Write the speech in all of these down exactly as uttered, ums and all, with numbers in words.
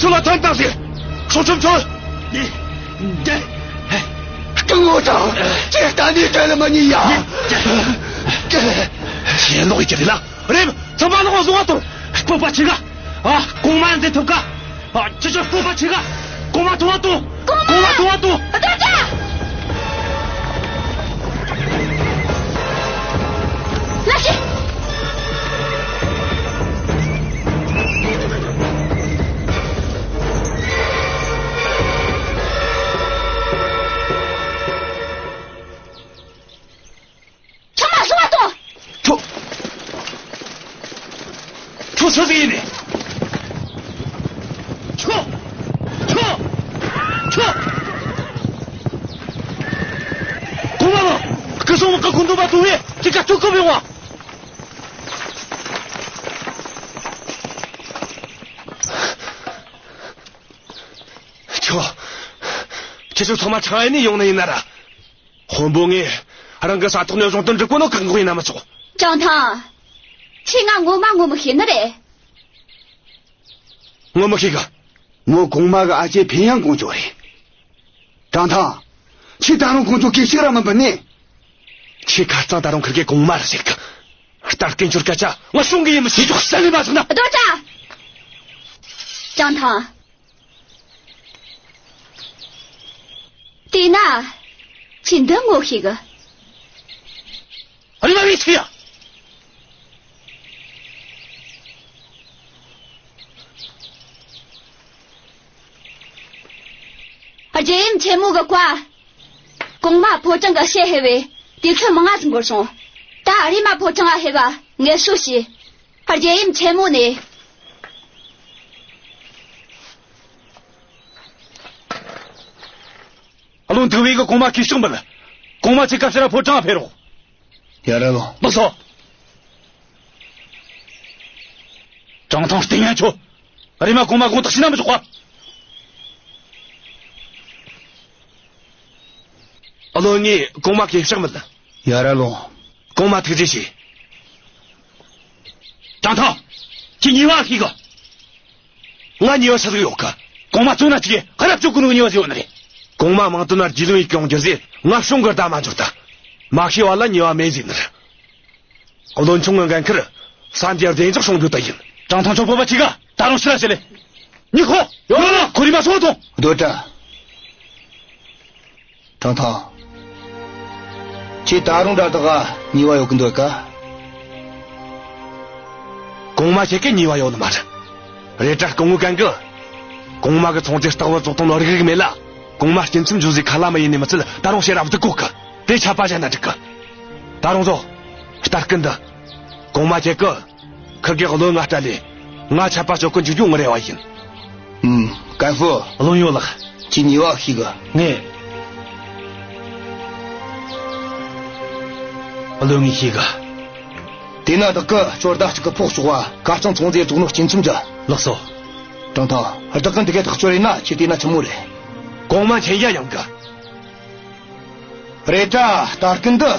ཁྱོད་ལ་ཐོན་བཏང་ཟིག། སྲོག་ཁྲིམས་ཁྱོད། འདི། འདི། སྐུ་ངོ་དང་། ཁྱེད་ད་ནི་བྲལ་མ་ཉེས་ཡ། ཁྱེད་ལོག་ཡི་ཅི་རེད་ལ། རེམ། ཚང་མ་ལོག་བཟུང་བ་དང་། སྤོབས་པ་ཆེ་ག། ཨ། གོང་མ་འདི་ཐུབ་ག། ཨ། ཁྱེད་ཚོ་སྤོབས་པ་ཆེ་ག། གོང་མ་ཐུབ་བ་དང་། གོང་མ་ཐུབ་བ་དང་། རྡོ་རྗེ། ལགས་སོ། ཚང་མ་བཟུང་བ་དང་། ཁྱོད། ཁྱོད་སུ་ཟིག་ཡིན་ནི། ཁྱོད། ཁྱོད། ཁྱོད། གོང་མ་ལགས། སྐུ་སྲུང་བ་གི་ཁུངས་འདུན་པ་དུ་བས་ཁྱེད་ཀ་ཐུག་གི་ཡོང་བ། ཁྱོད། ཁྱེད་ཚོ་ཚང་མ་ཁྲང་ཨན་ནས་ཡོང་ནི་ཡིན་ན་ར། དཔོན་པོ་ངས་རང་གི་ས་ཐོག་ནས་གཞུང་དོན་སྒྲུབ་གོ་ནོ་བཀག་འགོག་ཡེད་ན་མི་ཆོག། ཀྲང་ཐང་། ཁྱོས་ང་ངོ་མ་ངོ་མི་ཤེས་ནི་རེད། ངོ་མི་ཤེས་གི། མོ་གོང་མ་གི་ཨ་ཅེ་ཕིན་ཡང་ཀོང་ཇོ་རེད། ཀྲང་ཐང་། ཁྱོས་ད་རུང་ཀོང་ཇོ་གུས་ཕྱག་ར་མི་འབུལ་ནས། ཁྱོས་ཁ་རྩང་ད་རུང་ཁིར་གེ་གོང་མ་རེད་ཟེར་གི། རྟ་སྐད་འཆོར་སྐད་ཆ་ང་སྲུང་གི་ཡིན་མི་ཤེས། ཁྱོད་གསན་ལེ་མ་སོང་ན། རྡོ་རྗེ། ཀྲང་ཐང་། དེས་ན། ཁྱོས་འདི་ངོ་ཤེས་གི། རེམ་མ་བུད་ཤོག་ཡ། རྒྱལ་ཡུམ་ཆེན་མོ་གི་བཀའ། གོང་མ་ཕོ་བྲང་གི་ཕྱིར་ཕེབས་པའི་དུས་ཚོད་མང་ང་ཟིག་འགོར་སོང་། ད་རེམ་མ་ཕོ་བྲང་ང་ཕེབས་པ་ངལ་གསོ་བྱོས། རྒྱལ་ཡུམ་ཆེན་མོ་ནས། བློན་ཐུབ་བེ་གིས་གོང་མ་གུས་ཕྱག་འབུལ། གོང་མ་ཁྱེད་ཀ་ཕྱིར་ར་ཕོ་བྲང་ང་ཕེབས་རོགས། ཡར་ར་ལོངས། ལགས་སོ། ཀྲང་ཐང་། ལྟས་ངན་ཁྱོད། རེམ་མ་གོང་མ་དགོངས་དག་བྱས་ན་མི་ཆོག་ག། བློན་ངས་གོང་མ་གུས་ཕྱག་འབུལ། ཡར་ར་ལོངས། གོང་མ་ཐུགས་རྗེ་ཆེ། ཀྲང་ཐང་། ཁྱོས་ཉེས་པ་ཤེས་གི། ང་ཉེས་པ་ཆི་ཟིག་ཡོད་གི། གོང་མ་བཙོན་ན་བཅུག་གི་ཁ་ར་བཅུག་གི་ནོ་ཉེས་པ་ཟིག་ཡོད་ནི་རེད། གོང་མ་མིང་དོན་ན་རྒྱུས་ལོན་ཡེད་གི་ཡོང་རྒྱུ་ཟེར་ང་གཞུང་གི་བརྡ་མ་འབྱོར་ད། མ་ཤེས་པ་ལ་ཉེས་པ་མེད་ཟེར་ནི་རེད། བློན་ཆུང་གི་འགན་ཁུར་ས་འདིའི་བདེ་འཇགས་སྲུང་རྒྱུ་དེ་ཡིན། ཀྲང་ཐང་ཚོ་བོ་བ་ཆི་ག་ད་རུང་ཕྱིར་ར་བྱེད་ལེ། ཉི་ཧོ། ཡོད་ལ། ཁོ་རེ་མ་སོང་དང་། རྡོ་རྗེ། ཀྲང་ཐང་། ཁྱོས་ད་རུང་དྲ་བདག་ག་ཉེས་པ་ཡོད་གི་འདོད་ག། གོང་མ་ཁྱེད་ཀ་ཉེས་པ་ཡོད་ནི་མ་རེད། རེད་དྲ་སྐུ་ངོ་གན་གི། གོང་མ་གི་ཚོང་རྫས་རྟག་བུ་བཙོག་བཏང་ནོ་རིག་རིག་མེད་ལ། གོང་མ་སྐྱིན་ཚབ་འཇུ་ཟིག་ཁ་ལ་མི་ཡིན་ནི་མི་ཚད་ད་རུང་ཕྱིར་ར་བསྡུ་གོ་གི། དེ་ཆད་པ་བཞག་ན་འགྲིག་གི། ད་རུང་ཟོ། རྟ་སྐུད་འདི། གོང་མ་ཁྱེད་ཀ། ཁིར་གེ་བློན་ང་སྤྲད་ལེ། ང་ཆད་པ་གཅོད་གི་འཇུག་རྒྱུ་ངའི་རེ་བ་ཡིན། ཨུམ། གན་ཧྥུ། བློན་ཡོད་ལགས། ཁྱོས་ཉེས་པ་ཤེས་གི། ངས། བློན་ངས་ཤེས་གི། དེས་ན་བདག་གིས་ཁྱོད་ཟླ་གཅིག་གི་ཕོགས་གཅོག་པ་ཁ་རྩང་ཚོང་རྫས་བཙོག་ནོ་སྐྱིན་ཚབ་འཇལ། ལགས་སོ། ཀྲང་ཐང་། བདག་གིས་འདི་ག་ཐག་གཅོད་རེད་ན་ཁྱོས་བལྟས་ན་ཆི་མོ་རེད། གོང་མ་མཁྱེན་ཡ་ཡོང་གི། རེད་དྲ་རྟ་སྐུད་འདི།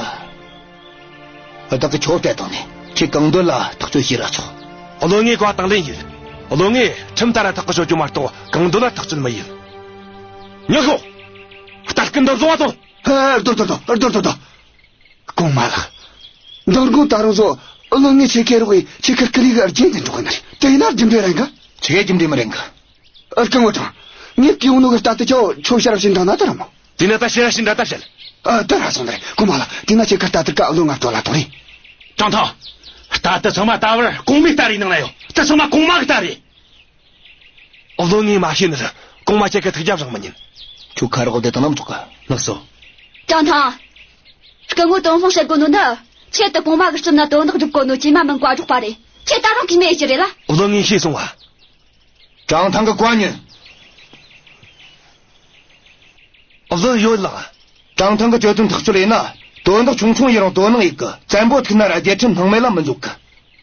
བདག་གིས་ཁྱོད་བལྟས་བཏང་ནས་ཁྱོས་གང་འདོད་ལ་ཐག་གཅོད་བྱས་ར་ཆོག། བློན་ངས་བཀའ་དང་ལེན་ཡིན། བློན་ངས་ཁྲིམས་ལྟར་ར་ཐག་གཅོད་རྒྱུ་མ་གཏོགས་གང་འདོད་ལ་ཐག་གཅོད་མི་ཡིན། ཉོ་ཤོག། རྟ་སྐུད་འདི་བཟུང་བ་དང་། ཨ། རྡོ་རྡོ་རྡོ། རྡོ་རྡོ་རྡོ། གོང་མ་ལགས། མདང་དགོང་ད་རུང་ཟོ། བློན་ངས་ཁྱེད་ཀ་རོགས་ཡེ་ཁྱེད་ཀ་ཀི་རི་གི་རྒྱན་དེ་འགྲོགས་ནི་རེད། དེ་ན་རྒྱུ་འབྲས་རན་ག། ཆི་གི་རྒྱུ་འབྲས་མི་རན་ག། ཨ། སྐུ་ངོ་ཀྲང་། ངས་བསྐུར་ནོ་གི་རྟ་དེ་ཁྱོད་ཁྱོད་ཕྱིར་ར་བྱིན་བཏང་ན་ད་ར་མོ། དེ་ན་ད་ཕྱིར་ར་བྱིན་འདྲ་ད་བྱེད། ཨ། ད་ར་སོང་ནི་རེད། གོང་མ་ལགས། དེ་ན་ཁྱེད་ཀ་རྟ་དེ་ཀ་བློན་ང་སྤྲོད་ལ་ཐོངས་རེ། ཀྲང་ཐང་། རྟ་དེ་ཚང་མ་ད་བར་གོང་མའི་རྟ་རེད་ནང་ན་ཡོད། དེ་ཚང་མ་གོང་མ་གི་རྟ་རེད། བློན་ངས་མ་ཤེས་ནི་རེད། གོང་མ་ཁྱེད་ཀ་ཐུགས་རྒྱལ་བཞེངས་མི་ཉན། ཁྱོད་ཁ་རོག་བསྡད་བཏང་ན་མི་ཆོག་ག། ལགས་སོ། ཀྲང་ཐང་། སྐུ་ངོ་ཏོང་ཧྥང་བཤད་གོ་ནོ་འདི། ཆེད་དུ་གོང་མ་གི་རྩིབ་ན་དོན་དག་སྒྲུབ་གོ་ནོ་ཇེ་མ་མང་བཀའ་སྒྲོག་པ་རེད། ཁྱེད་ད་རུང་གིས་མེད་ཀྱི་རེད་ལ། བློན་ངས་ཤེས་སོང་བ། ཀྲང་ཐང་གི་བཀའ་ཉོན། བློན་ཡོད་ལགས། ཀྲང་ཐང་གིས་གྱོད་དོན་ཐག་གཅོད་ཡེད་ན། དོན་དག་ཆུང་ཆུང་ཡིན་རུང་དོ་སྣང་ཡེད་གི། བཙན་པོ་ཐུག་ན་ར་རྒྱལ་ཁྲིམས་སྣང་མེད་ལ་མི་འཇོག་གི།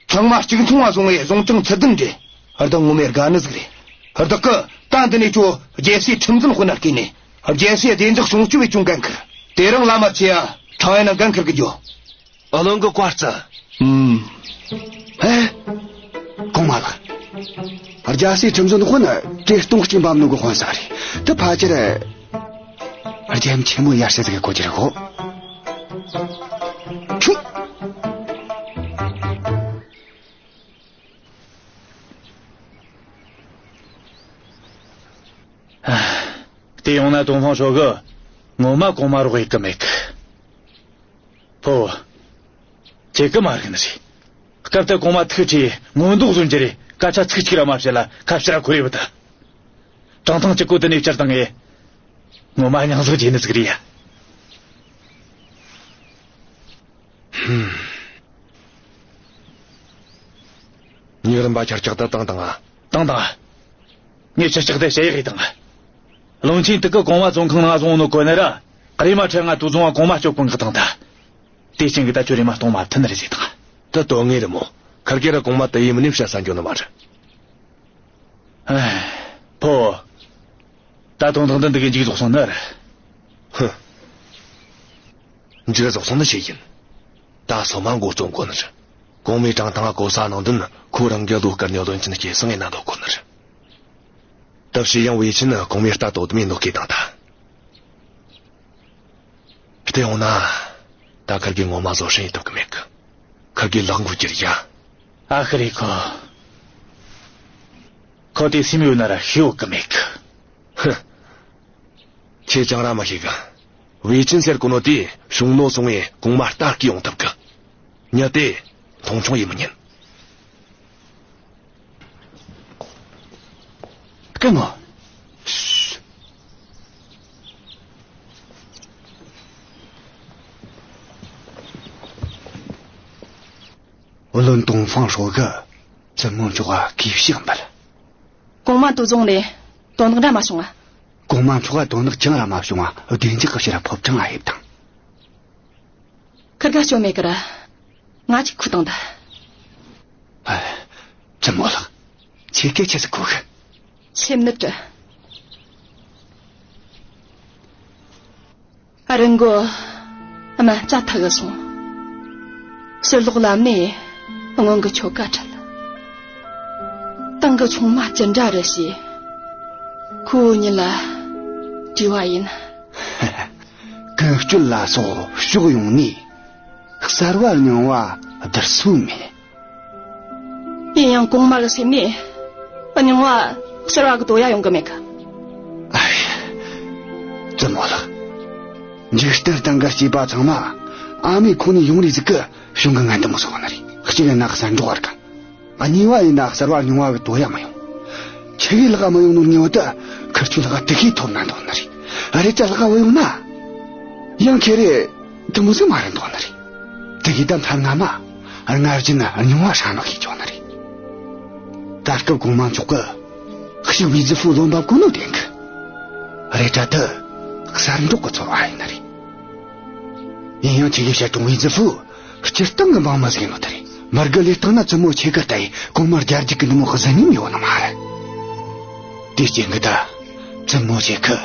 ཚང་མ་གཅིག་མཚུངས་བ་བཟུང་བས་བཟུང་ཅིང་ཚུལ་ལྡན་རེད། བདག་ངོ་མའི་དགའ་ནི་ཟིག་རེད། བདག་གིས་ད་འདི་ནས་ཁྱོད་རྒྱལ་སའི་ཁྲིམས་འཛིན་དཔོན་ན་བསྐོས་ནས། རྒྱལ་སའི་བདེ་འཇགས་སྲུང་སྐྱོབ་བྱེད་རྒྱུའི་འགན་ཁུར། དེ་རིང་བླ་མ་ཆེ་ཡ་ཁྲང་ཨན་ན་འགན་ཁུར་གི་འགྱོ། བློན་གྱི་བཀའ་སྩལ། ཨུམ། ཨེ། གོང་མ་ལགས། རྒྱལ་སྲས་ཁྲིམས་བཟོ་ནི་དཔོན་བྲེ་སྟོང་གཅིག་འབབ་ནོ་གི་དཔོན་ས་རེད། དེ་ཕལ་ཆེར་རྒྱལ་ཡུམ་ཆེན་མོ་ཡར་ཞུ་ཟིག་གི་གོ་རྒྱུ་རེད་གོ། ཁྱུ། དེ་ཡོང་ན་ཏོང་ཧྥང་ཧྲོ་གི་ངོ་མ་གོང་མ་རོགས་ཡེད་གི་མེད་གི། ཕོ། ཁྱེད་ཀྱི་མ་རིག་ནི་རེད། སྐབས་དེ་གོང་མ་ཐུགས་ཁྲོས་ངོ་མདོག་བཟོ་རྒྱུ་རེད། སྐད་ཆ་ཚིག་གཅིག་ར་མ་བཤད་ལ་ཁ་ཕྱིར་ར་འཁོར་ཡི་བུད་ད། ཀྲང་ཐང་གཅིག་གོ་དེ་ནས་བཅར་བཏང་ངེ། ངོ་མ་མྱང་བཟོ་བྱས་ནི་ཟིག་རེད་ཡ། ཧུམ། ཉིག་རིམ་པ་ཁྱེར་ལྕགས་དེ་བཏང་བཏང་ང་། བཏང་བཏང་ང་། ངས་ཁྱེར་ལྕགས་དེ་ཞུ་ཡག་ཡེད་བཏང་ང་། བློན་ཆེན་དེ་གི་གོང་མ་བཙོན་ཁང་ནང་བཟུང་ནོ་གོ་ནི་ར། རེམ་མ་ཁྲིད་ང་དུ་བཟུང་བ་གོང་མ་སྐྱོབ་གོ་ནི་གི་བཏང་ད། དེ་ཅན་གི་ད་ཁྱོད་རེམ་མ་གཏོང་མ་ཐུབ་ནི་རེད་ཟེར་བཏང་ང་། དེ་དོན་ངེས་རེད་མོ། ཁིར་གེ་ར་གོང་མ་དེ་ཡེ་མིན་ནས་བཤད་ས་འགྱོ་ནི་མ་རེད། ཨེ། ཕོ། ད་དོན་དག་འདི་འདི་གི་མཇུག་རྫོགས་སོང་ནི་རེད། ཧུ། མཇུག་རྫོགས་སོང་ནི་ཆི་ཡིན། ད་སོ་མ་མགོ་རྩོམ་གོ་ནི་རེད། གོང་མའི་ཀྲང་ཐང་གོ་ས་ནང་དོན་ཁོ་རང་གི་བློ་དཀར་ནས་བློན་ཆེན་སྐྱེས་སོང་ངས་ན་འདོད་གོ་ནི་རེད། ད་ཕྱི་ཡང་ཝེ་ཆིན་ནི་གོང་མའི་རྟ་དོ་དམ་ཡིན་ནོ་སྐད་བཏང་ད། བལྟས་ཡོང་ན། ད་ཁིར་གེ་ངོ་མ་བཟོད་བསྲན་ཡེད་ཐུབ་གི་མེད་གི། ཁིར་གེ་ལག་འགུལ་རྒྱུ་རེད་ཡ། ཨ་ཁི་རེད་ཁོ། ཁོ་དེ་སེམས་ཡོད་ན་ར་ཤི་ཡོད་གི་མེད་གི། ཧུ། ཁྱེད་ཅང་ར་མ་ཤེས་གི། ཝེ་ཆིན་ཟེར་གོ་ནོ་དེ་བྱུང་ནོ་སོང་ངས་གོང་མ་རྟ་སྐྱེ་ཡོང་ཐུབ་གི། མྱི་དེ་མཐོང་ཆུང་ཡེད་མི་ཉན། སྐུ་ངོ། བློན་ཏོང་ཧྥང་ཧྲོ་གིས་བཙུན་མོ་མཆོག་ག་གུས་ཕྱག་འབུལ། གོང་མ་དུ་བཟུང་ནས་དོན་དག་འདྲ་མ་བྱུང་ང་། གོང་མ་མཆོག་ག་དོན་དག་ཅང་ར་མ་བྱུང་ང་། བདེ་འཇགས་ཀྱི་ཕྱིར་ཕོ་བྲང་ང་ཕེབས་དང་། ཁིར་ག་སྐྱོན་མེད་ཀི་ར། ང་ཅིག་ཁུ་བཏང་ད། ཨ། བཙུན་མོ་ལགས། ཁྱེད་ཀྱིས་ཆི་ཟིག་གོ་གི། སེམས་ནད་རེད། རི་མགོ་སྨན་རྩྭ་ཐག་གི་སོང་། ཕྱིར་ལོག་ལམ་ནས་སྔོན་གྱི་ཁྱོ་ག་འཕྲད། ཏང་གི་ཆུང་མ་ཅི་འདྲ་རེད་ཞེས། ཁོའི་ཉིད་ལ་དྲིས་པ་ཡིན། ཀུན་སྤྱོད་ལ་སོགས་ཕྱོགས་ཡོངས་ནས་གསར་བ་རྙིང་བ་བསྡུར་སྲོལ་མེད། ཡིན་ཡང་གོང་མ་གི་སེམས་ནས་རྙིང་བ་གསར་བ་གི་དོ་ཡ་ཡོང་གི་མེད་གི། ཨ་ཧེ། བཙུན་མོ་ལགས། འཇིག་རྟེན་སྟེང་གི་སྐྱེས་པ་ཚང་མ་ཨ་མའི་ཁོག་ནས་ཡོང་རེས་ཟིག་གི་གཞུང་གི་ངན་དུ་མི་བཟོ་བ་ནི་རེད། གཅིག་ཡིན་ན་གསར་འགྲོགས་བར་གི། གཉིས་པ་ཡིན་ན་གསར་བ་རྙིང་བ་གི་དོ་ཡ་མི་ཡོང་། ཁྱེད་ཀྱི་ལག་ག་མི་ཡོང་ནོ་རྙིང་བ་དེ་ཁིར་ཆོའི་ལག་ག་དེ་གས་ཐོབ་ན་འདོད་ནི་རེད། རེད་ད་ལག་ག་བུད་ཡོང་ན། ཡང་ཁྱེད་རེད། དེ་མོ་ཟིག་མ་རེད་འདོད་ནི་རེད། དེ་གི་ད་མཐའ་མ་སྔར་བཞིན་རྙིང་བ་ཧྲ་ནོ་ཤེས་ཆོག་ནི་རེད། ད་སྐབས་གོང་མ་མཆོག་གིས་ཤིག་ཝི་ཙི་ཧྥུ་བློ་འབབ་གོ་ནོ་བདེན་གི། རེད་ད་དེ་གསར་འགྲོགས་གི་ཚོར་བ་ཡིན་ནི་རེད། ཡིན་ཡང་ཁྱེད་ཀྱིས་བཤད་བྱུང་ཝི་ཙི་ཧྥུ་སྤྱིར་བཏང་གི་འབངས་མི་ཟིག་ཡིན་ནོ་དེ་རེད། མི་དགེ་ལས་བཏང་ན་བཙུན་མོ་ཁྱེད་ཀ་ལྟ་ཡི་གོང་མར་རྒྱལ་རྒྱུད་ཀྱི་ནུ་མོ་གཟི་ཉིམ་ཡོད་ནི་མ་རེད། དེ་རྐྱེན་གྱིས་ད་བཙུན་མོ་ཁྱེད་ཀྱིས་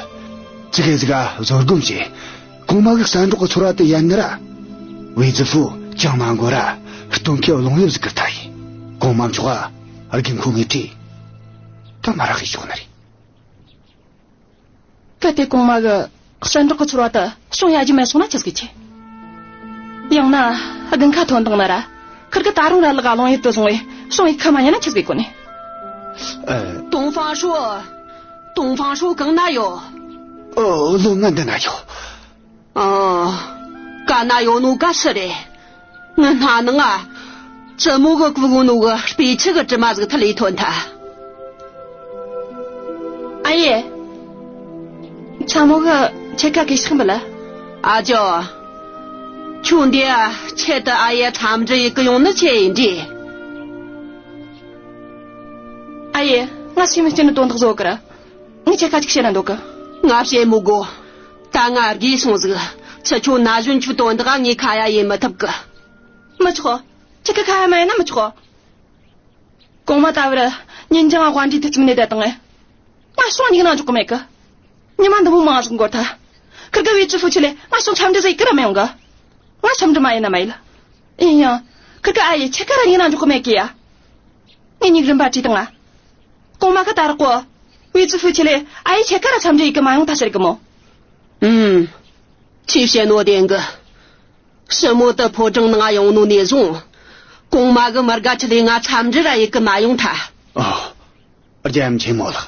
ཙི་གེ་ཟིག་ག་བཟོད་སྒོམ་བྱས། གོང་མ་གི་གསར་འགྲོགས་ཀྱི་ཚོར་བ་དེ་ཡལ་ནི་ར། ཝེ་ཙི་ཧྥུ་ཅང་མ་འགོར་ར་སྟོན་ཁའི་རླུང་གཡབ་ཟིག་གི་ལྟ་ཡི། གོང་མ་མཆོག་ག་དགོས་མཁོ་ངེས་ཀྱིས་ད་མ་རག་གི་ཆོག་ནི་རེད། གལ་ཏེ་གོང་མ་གི་གསར་འགྲོགས་ཀྱི་ཚོར་བ་དེ་བྱུང་ཡ་རྒྱུ་མེད་སོང་ན་ཆི་ཟིག་བྱེད། ཡང་ན་དགུན་ཁ་ཐོན་དང་ན་ར་ཁིར་གི་ད་རུང་ར་ལག་ག་རླུང་གཡབ་དེ་བཟུང་བས་བྱུང་ཡི་ཁ་མ་ཉན་ན་ཆི་ཟིག་གོ་ནི། ཨ། ཏོང་ཧྥང་ཧྲོ། ཏོང་ཧྥང་ཧྲོ་གང་ན་ཡོད། ཨོ། བློན་ང་འདི་ན་ཡོད། ཨ། ག་ན་ཡོད་ནོ་ག་སུ་རེད། ངི་སྣ་ནང་ང་བཙུན་མོ་གི་བཀོལ་གོ་ནོ་གི་སྤོས་ཆུ་གི་དྲི་མ་ཟིག་ཐུལ་ལེ་ཐོན་ཐལ། ཨ་ཡེ། ཚ་མོ་གིས་ཁྱེད་ཀ་གུས་ཕྱག་འབུལ། ཨ་ཅོ། ཁྱོད་འདི་ཆེད་དུ་ཨ་ཡེ་འཚམས་འདྲི་ཡེད་གི་ཡོང་ནི་ཆི་ཡིན་འདྲི། ཨ་ཡེ། ང་སེམས་སྐྱིད་ནི་དོན་དག་བཟོ་གི་ར། ངས་ཁྱེད་ཀ་ཅིག་བཤད་ན་འདོད་གི། ང་བཤད་མི་དགོས། ད་ང་རྒས་སོང་ཟིག། ཁྱེད་ཆོ་ན་གཞོན་ཆོའི་དོན་དག་ངས་ཁ་ཡ་ཡེད་མི་ཐུབ་གི། མི་ཆོག། ཁྱེད་ཀ་ཁ་ཡ་མ་ཡེད་ན་མི་ཆོག། གོང་མ་ད་བར་ཉིན་རྒྱང་དབང་གྲའི་དུས་ཚིགས་ནས་བསྡད་བཏང་ངས། ང་སོང་སྙིང་ན་འཇོག་གི་མེད་གི། ཉི་མ་འདི་མོ་མང་ཟིག་འགོར་ཐལ། ཁིར་གི་ཝེ་ཙི་ཧྥུ་ཆེད་ལས་ང་སོང་འཚམས་འདྲི་ཟིག་ཡེད་གི་ར་མི་ཡོང་གི། ང་འཚམས་འདྲི་མ་ཡེད་ན་མ་ཡེད། ཡིན་ཡང་། ཁིར་གི་ཨ་ཡེ་ཁྱེད་ཀ་ར་སྙིང་ན་འཇོག་གི་མེད་གི་ཡ། ངས་ཉིག་རིམ་པ་དྲིས་དང་ང་། གོང་མ་ཁ་ད་རག་གོ། ཝེ་ཙི་ཧྥུ་ཆེ་ལེ་ཨ་ཡེ་ཁྱེད་ཀ་ར་འཚམས་འདྲི་ཡེ་གི་མ་ཡོང་ཐལ་ཟེར་གི་མོ། ཨུམ། ཁྱོས་བཤད་ནོ་བདེན་གི། ཞི་མོ་དེ་ཕོ་བྲང་ནང་ང་ཡོང་ནོ་ནས་བཟུང་། གོང་མ་གི་མི་དགའ་ཆེ་ལེ་ང་འཚམས་འདྲི་ར་ཡེ་གི་མ་ཡོང་ཐལ། ཨོ། རྒྱལ་ཡུམ་ཆེན་མོ་ལགས།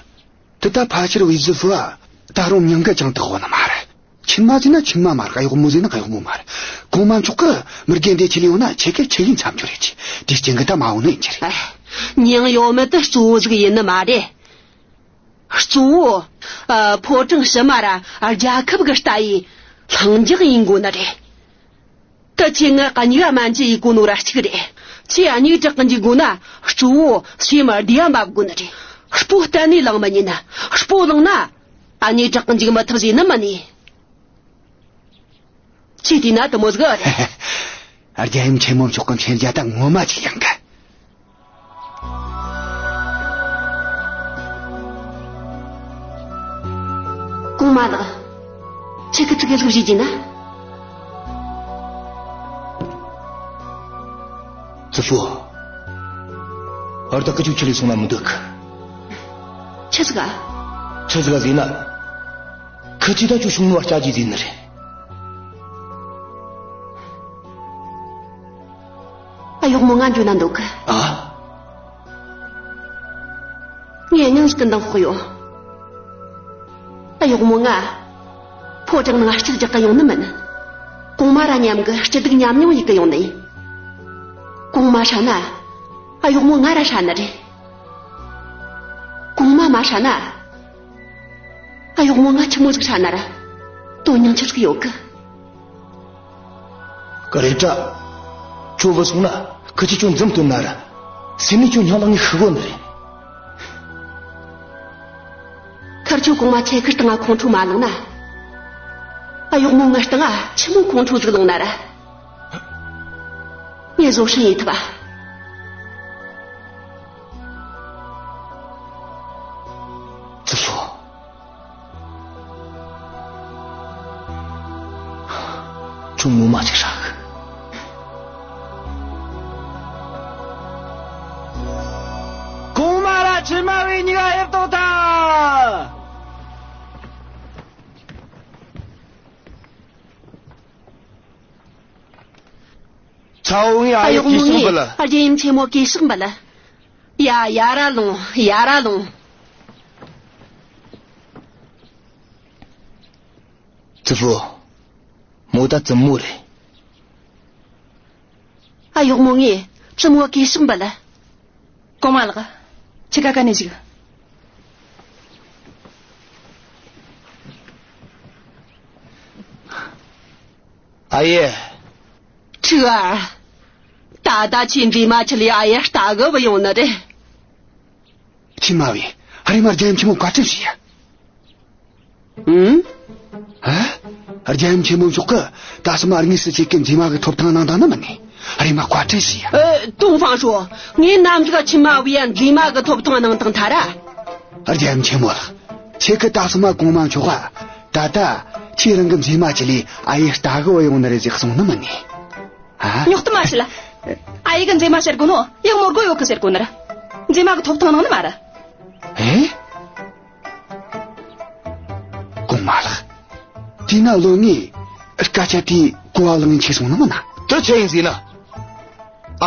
དེ་ད་ཕལ་ཆེར་ཝེ་ཙི་ཧྥུ་ཨ་ད་རུང་མྱིང་གི་ཅང་དག་གོ་ནི་མ་རེད། ཆུན་མ་ཟེར་ན་ཆུན་མ་མ་རེད། གཡོག་མོ་ཟེར་ན་གཡོག་མོ་མ་རེད། གོང་མ་མཆོག་གི་མི་རྒན་དེ་ཆེ་ལེ་ཡོང་ན་ཁྱེད་ཀྱི་ཆི་ཡིན་འཚམས་ཆོས་རེད་ཅི། དེ་རྐྱེན་གི་ད་མ་འོང་ནི་ཡིན་གྱི་རེད། ཨེ། མྱིང་ཡོད་མེད་དེ་གཙོ་བོ་ཟིག་ཡིན་ནི་མ་རེད། གཙོ་བོ། ཨ། ཕོ་བྲང་ཕྱི་མ་ར་རྒྱལ་ཁབ་གི་ལྟ་བའི་ལྷིང་འཇགས་ཡིན་དགོས་ནི་རེད། ད་ཁྱེད་ངའི་གཉིས་ཀ་སྨན་བཅོས་ཡེ་དགོས་ནོ་ར་གཅིག་རེད། ཁྱེད་གཉིས་དྲག་གི་འཇུག་དགོས་ན་གཙོ་བོ་སེམས་བདེ་ཡ་འབབ་དགོས་ནི་རེད། སྤོ་གཏན་ནས་ལངས་མི་ཉན། སྤོ་ལངས་ན་གཉིས་དྲག་གི་འཇུག་མི་ཐུབ་ཟེར་ནི་མིན་ནི། ཁྱེད་བལྟས་ན་དེ་མོ་ཟིག་རེད། རྒྱལ་ཡུམ་ཆེན་མོ་མཆོག་གི་མཁྱེན་རྒྱ་ད་ངོ་མ་ཅིག་ཡངས་གི། གོང་མ་ལགས། ཁྱེད་ཀྱིས་ཙི་གེ་ཟིག་བཞེས་རྒྱུ་ན། ཙི་ཧྥུ། ཨར་ད་ཁི་ཆོ་ཁྲིད་ལས་སོང་ན་མི་འདོད་གི། ཆི་ཟིག་ག་ཆི་ཟིག་ག་ཟེར་ན། ཁི་ཆོས་ད་ཁྱོད་ཤུང་ནུ་བ་སྐྱ་རྒྱུ་ཟེར་ནི་རེད། ཨ། གཡོག་མོ་ང་འགྱོ་ན་འདོད་གི། ཨ། ངས་སྙིང་ཟིག་གི་འདང་ཕོག་ཡོད། ཨ། གཡོག་མོ་ང་ཕོ་བྲང་ནང་སྐྱིད་རྒྱག་གི་ཡོང་ནི་མིན། གོང་མ་ར་མཉམ་གི་སྐྱིད་སྡུག་མཉམ་མྱོང་ཡེ་གི་ཡོང་ནི་ཡིན། གོང་མ་ཧྲ་ན། ཨ། གཡོག་མོ་ང་ར་ཧྲ་ནི་རེད། གོང་མ་མ་ཧྲ་ན། ཨ། གཡོག་མོ་ང་ཆི་མོ་ཟིག་ཧྲ་ན་ར། དོན་སྙིང་ཆི་ཟིག་ཡོད་གི། ཀ་རེ་ཏྲ། ཁྱོད་བུད་སོང་ན་ཁི་ཆོས་ཁྱོད་འཛུམ་སྟོན་ན་ར། སེམས་ནས་ཁྱོད་སྙིང་ལག་ནས་ཤི་གོ་ནི་རེད། ཁར་ཆོ་གོང་མ་ཁྱེད་ཀྱི་སྟེང་ང་ཁོང་ཁྲོ་མ་ལངས་ན། ཨ། གཡོག་མོ་ངའི་སྟེང་ང་ཆི་མོ་ཁོང་ཁྲོ་ཟིག་ལངས་ན་ར། ངས་བཟོད་བསྲན་ཡེ་ཐུབ་པ། ཙི་ཧྥུ། ཁྱོད་ངོ་མ་ཅིག་ཧྲ་གི། གོང་མ་ར་ཆུན་མ་བའི་གཉིས་ཀ་ཡེར་ཏོ་ད། ཚ་བོ་ངས་ཨ་ཡེ་གུས་ཕྱག་འབུལ། ཨ། རྒྱལ་ཡུམ་ཆེན་མོ་གུས་ཕྱག་འབུལ། ཡ། ཡར་ར་ལོངས། ཡར་ར་ལོངས། ཙི་ཧྥུ། མོ་ད་བཙུན་མོ་རེད། ཨ། གཡོག་མོ་ངས་བཙུན་མོ་གུས་ཕྱག་འབུལ། གོང་མ་ལགས། ཁྱེད་ཀ་ག་ནས་བཞུགས། ཨ་ཡེ། ཁྲི་ཨར། ད་ལྟ་ཁྱོས་མཛེས་མ་ཁྲི་ལས་ཨ་ཡེ་ལྟ་གི་བུད་ཡོང་ནི་རེད། ཁྱི་མ་བས། ཨ། རེམ་མ་རྒྱལ་ཡུམ་ཆེན་མོ་བཀའ་དྲིན་ཞུ་ཡ། ཨུམ། ཨ། རྒྱལ་ཡུམ་ཆེན་མོ་མཆོག་གིས་ད་སོ་མ་དངོས་སུ་ཁྱེད་ཀྱི་མཛེས་མ་གི་ཐོབ་ཐང་གནང་དང་ནི་མིན་ནི། ཨ། རེམ་མ་བཀའ་དྲིན་ཞུ་ཡ། ཨ། ཏོང་ཧྥང་ཧྲོ། ངས་ནམ་ཟིག་ཁྱི་མ་བས་ཡ་མཛེས་མ་གི་ཐོབ་ཐང་གནང་དང་ཐལ་ར། རྒྱལ་ཡུམ་ཆེན་མོ་ལགས། ཁྱེད་ཀྱིས་ད་སོ་མ་གོང་མ་མཆོག་ག་ད་ལྟ་ཁྱེད་རང་གི་མཛེས་མ་ཁྲི་ལས་ཨ་ཡེ་ལྟ་གི་བུད་ཡོང་ནི་རེད་ཟེར་གསུངས་ནི་མིན་ནི། ཨ། ཉོག་ཏུ་མ་བྱེད་ལ། ཨ་ཡེ་གི་མཛེས་མ་ཟེར་གོ་ནོ་ཡག་མོ་དགོས་ཡོད་གི་ཟེར་གོ་ནི་ར། མཛེས་མ་གི་ཐོབ་ཐང་གནང་ནི་མ་ར། ཨེ། གོང་མ་ལགས། དེས་ན་བློན་ངས་སྐད་ཆ་དེ་གོ་བ་ལེན་ཆི་སོང་ནི་མིན་ན། དེ་ཆི་ཡིན་ཟེར་ན།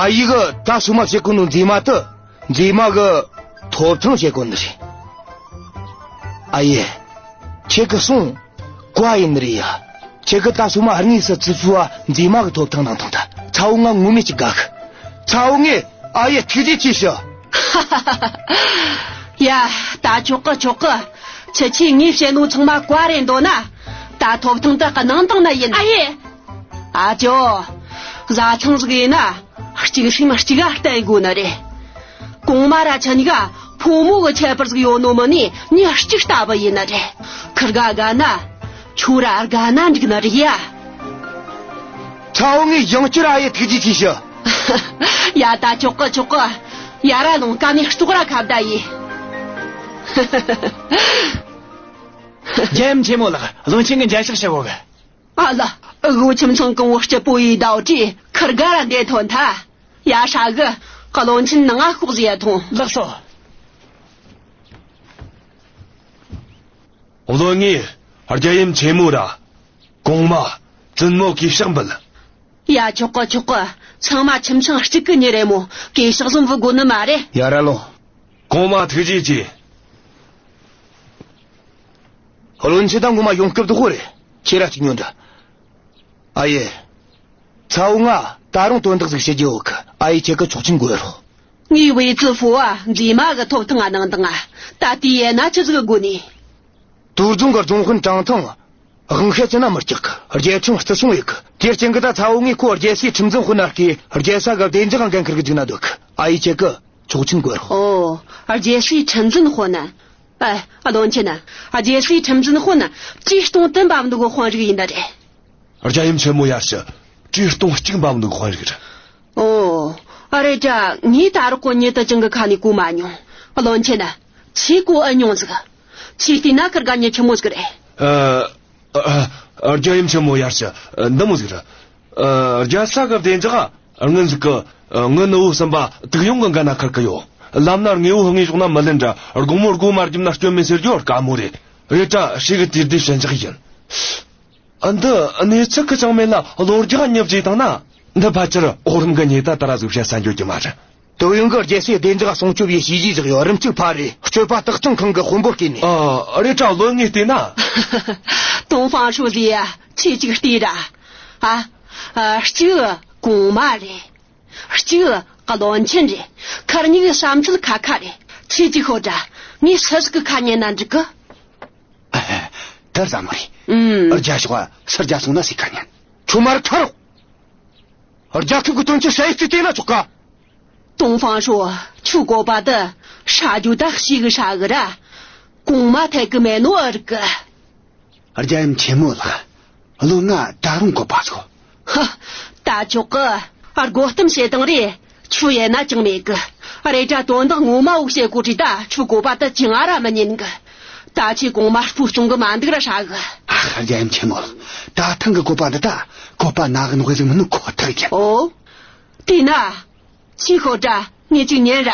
ཨ་ཡེ་གིས་ད་སོ་མ་བྱེད་གོ་ནོ་མཛེས་མ་དེ་མཛེས་མ་གི་ཐོབ་ཐང་བྱེད་གོ་ནི་རེད། ཨ་ཡེ། ཁྱེད་ཀྱིས་གསུངས། བཀའ་ཡིན་ནི་རེད་ཡ། ཁྱེད་ཀྱིས་ད་སོ་མ་དངོས་སུ་ཙི་ཧྥུ་བ་མཛེས་མ་གི་ཐོབ་ཐང་གནང་དང་ད་ཚ་བོ་ང་ངོ་མས་ཅིག་དགའ་གི། ཚ་བོ་ངས་ཨ་ཡེ་ཐུགས་རྗེ་ཆེ་ཞུ། ཡ། ད་ཆོག་གི་ཆོག་གི། ཁྱེད་ཆོས་ངས་བཤད་ནོ་ཚང་མ་བཀའ་རེད་འདོད་ན། ད་ཐོབ་ཐང་དེ་གནང་དང་ནི་ཡིན། ཨ་ཡེ། ཨ་ཅོ། བཟའ་ཚང་ཟིག་ཡིན་ན་གཅིག་སེམས་གཅིག་ག་བརྟེན་དགོས་ནི་རེད། གོང་མ་ར་ཁྱེད་གཉིས་ཀ་ཕོ་མོ་གི་ཁྱད་པར་ཟིག་ཡོད་ནོ་མིན་ནི། མྱི་གཅིག་ལྟ་བུ་ཡིན་ནི་རེད། ཁིར་ག་དགའ་ན་ཁྱོད་ར་དགའ་ན་འགྲིག་ནི་རེད་ཡ། ཚ་བོ་ངས་ཡང་བསྐྱར་ཨ་ཡེ་ཐུགས་རྗེ་ཆེ་ཞུ། ཡ། ད་ཆོག་གི་ཆོག་གི། ཡར་ར་ལོངས། སྐབས་ནས་ལྕོག་ར་ཁ་བརྡ་ཡེ། རྒྱལ་ཡུམ་ཆེན་མོ་ལགས། བློན་ཆེན་གྱིས་མཇལ་ཕྱག་ཞུ་གོ་གི། ཨ་ལ། སྒོ་ཁྱིམ་ཚང་གི་བུ་སྐྱིད་པོ་ཡི་ཟླ་བྲིས་ཁིར་ག་ར་འདིར་ཐོན་ཐལ། ཡ། ཧྲ་གི། བློན་ཆེན་ནང་ང་ཤོག་ཟེར་ཐོངས། ལགས་སོ། བློན་ངས་རྒྱལ་ཡུམ་ཆེན་མོ་ར། གོང་མ། བཙུན་མོ་གུས་ཕྱག་འབུལ། ཡ། ཆོག་གི་ཆོག་གི། ཚང་མ་ཁྱིམ་ཚང་གཅིག་གི་མྱི་རེད་མོ། གུས་ཕྱག་བཟུང་བུ་དགོ་ནི་མ་རེད། ཡར་ར་ལོངས། གོང་མ་ཐུགས་རྗེ་ཆེ། བློན་ཆེན་དང་ངོ་མ་ཡོང་སྐབས་དུ་ཧོ་རེད། ཁྱེད་ར་གཅིག་ཉོན་འདྲ། ཨ་ཡེ། ཚ་བོ་ང་ད་རུང་དོན་དག་ཟིག་བཤད་རྒྱུ་ཡོད་གི། ཨ་ཡེ་ཁྱེད་ཀྱི་ཆོག་མཆན་དགོས་རོགས། ངའི་བེ་ཙི་ཧྥུ་བ་མཛེས་མ་གི་ཐོབ་ཐང་ང་གནང་དང་ང་། ད་དེ་ཡེ་ན་ཆི་ཟིག་དགོས་ནི། དུར་རྫོང་གི་རྫོང་དཔོན་ཀྲང་ཐང་། དབང་ཤེད་ཅི་ན་མི་སྐྱག་གི། རྒྱལ་ཁྲིམས་བརྩི་སྲུང་ཡེད་གི། དེར་རྐྱེན་གི་ད་ཚ་བོ་ངས་ཁོ་རྒྱལ་སའི་ཁྲིམས་འཛིན་དཔོན་ན་བསྐོས། རྒྱལ་ས་གི་བདེ་འཇགས་འགན་འཁུར་གི་འཇུག་ན་འདོད་གི། ཨ་ཡེ་ཁྱེད་ཀྱི་ཆོག་མཆན་དགོས་རོགས། ཨོ། རྒྱལ་སའི་ཁྲིམས་འཛིན་དཔོན་ན། ཨ། བློན་ཆེན། རྒྱལ་སའི་ཁྲིམས་འཛིན་དཔོན་ན་བྲེ་སྟོང་བདུན་པ་འདུག་གི་དཔོན་རིགས་ཡིན་ད་རེད། རྒྱལ་ཡུམ་ཆེན་མོ་ཡར་ཞུ། བྲེ་སྟོང་གཅིག་འབབ་འདུག་དཔོན་རིགས་རེད། ཨོ། ཨ་རེ་ད་ངས་ད་རོགས་གོ་མྱི་དེ་ཅང་གི་ཁ་ནས་གོ་མ་མྱོང་། བློན་ཆེན། ཁྱེད་གོ་ཨེ་མྱོང་ཟིག། ཁྱེད་བལྟས་ན་ཁིར་ག་མྱི་ཆི་མོ་ཟིག་རེད། ཨ། ཨ། ཨ། རྒྱལ་ཡུམ་ཆེན་མོ་ཡར་ཞུ། འདི་མོ་ཟིག་རེད། ཨ། རྒྱལ་ས་གི་བདེ་འཇགས་སྔོན་ཟིག་གི། ཨ། ངའི་ནུ་བོ་གསུམ་པ་དུག་ཡོང་གི་འགན་ན་འཁུར་གི་ཡོད། ལམ་ན་དངོས་པོ་དངོས་གཞོགས་ན་མི་ལེན་ར། དགོང་མོ་སྒོ་མ་བརྒྱབ་ན་སྐྱོན་མེད་ཟེར་རྒྱུ་དཀའ་མོ་རེད། རེད་དྲ་ཧྲི་གི་དུས་བདེ་ཞན་ཆགས་ཡིན། ཨ། འདི་གནས་ཚུལ་གི་ཅང་མེད་ལ་ལོ་རྒྱག་ཉི་བརྗེས་བཏང་ན། འདི་ཕལ་ཆེར་འོག་རིམ་གི་ཉེས་ད་ད་ར་ཟིག་བཤད་ས་འགྱོ་རྒྱུ་མ་རེད། དུག་ཡོང་གི་རྒྱལ་སའི་བདེ་འཇགས་སྲུང་སྐྱོབ་ཡེ་བྱས་རྗེས་བཞག་ཡོད། རིམ་གཅིག་ཕར་རེད། སྤྱོད་པ་བརྟག་ཚང་ཁང་གི་དཔོན་པོར་བསྐོས་ནས། ཨ། རེད་དྲ་བློན་ངས་བལྟས་ན། ཏོང་ཧྥང་ཧྲོ་ཟེར་ཡ་ཁྱེད་ཅིག་བལྟས་ར། ཨ། ཨ། གཅིག་གོང་མ་རེད། གཅིག་བློན་ཆེན་རེད། ཁར་གཉིས་ཀྱི་བསམ་ཚུལ་ཁ་ཁ་རེད། ཁྱེད་ཅིག་ཤོད་དྲ། ངས་སུ་ཟིག་གི་ཁ་ཉན་ན་འགྲིག་གི། ཨ། ད་རྫ་མ་རེད། ཨུམ། རྒྱ་ཤོག་ཨ། སུ་རྒྱ་སོང་ན་སུའི་ཁ་ཉན། ཁྱོད་མར་ཁ་རོག། རྒྱལ་ཁབ་ཀྱི་དོན་ཆེད་ཞ་ཡི་རྩིས་བལྟས་ན་ཆོག་ག། ཏོང་ཧྥང་ཧྲོ། ཁྱོའི་བཀོད་པ་དེ་ཧྲ་རྒྱུ་ད་ཞིག་ཧྲ་གི་ར། གོང་མ་ཐད་གི་མེད་ནོ་ཨེ་རིག་གི། རྒྱལ་ཡུམ་ཆེན་མོ་ལགས། བློན་ང་ད་རུང་བཀོད་པ་ཟིག། ཧ། ད་ཆོག་གི། ཨ། དགོད་གཏམ་བྱེད་སྟངས་རེད། ཆུ་ཡེ་ན་ཅང་མེད་གི། རེད་དྲ་དོན་དག་ངོ་མ་འུག་བྱེད་གོ་དྲི་ད་ཁྱོའི་བཀོད་པ་དེ་ཅང་ཨ་ར་མི་ཉན་གི། ད་ཁྱེད་གོང་མ་སྤུ་གཙང་གི་མ་འདུག་ར་ཧྲ་གི། ཨ། རྒྱལ་ཡུམ་ཆེན་མོ་ལགས། ད་ཐེངས་གི་བཀོད་པ་འདི་ད་བཀོད་པ་ནག་ནོག་ཟིག་མིན་ནོ་ཁོ་ཐག་ཡིན། ཨོ། དེས་ན། ཁྱེད་ཤོད་དྲ་ངས་ཅིག་ཉན་ར།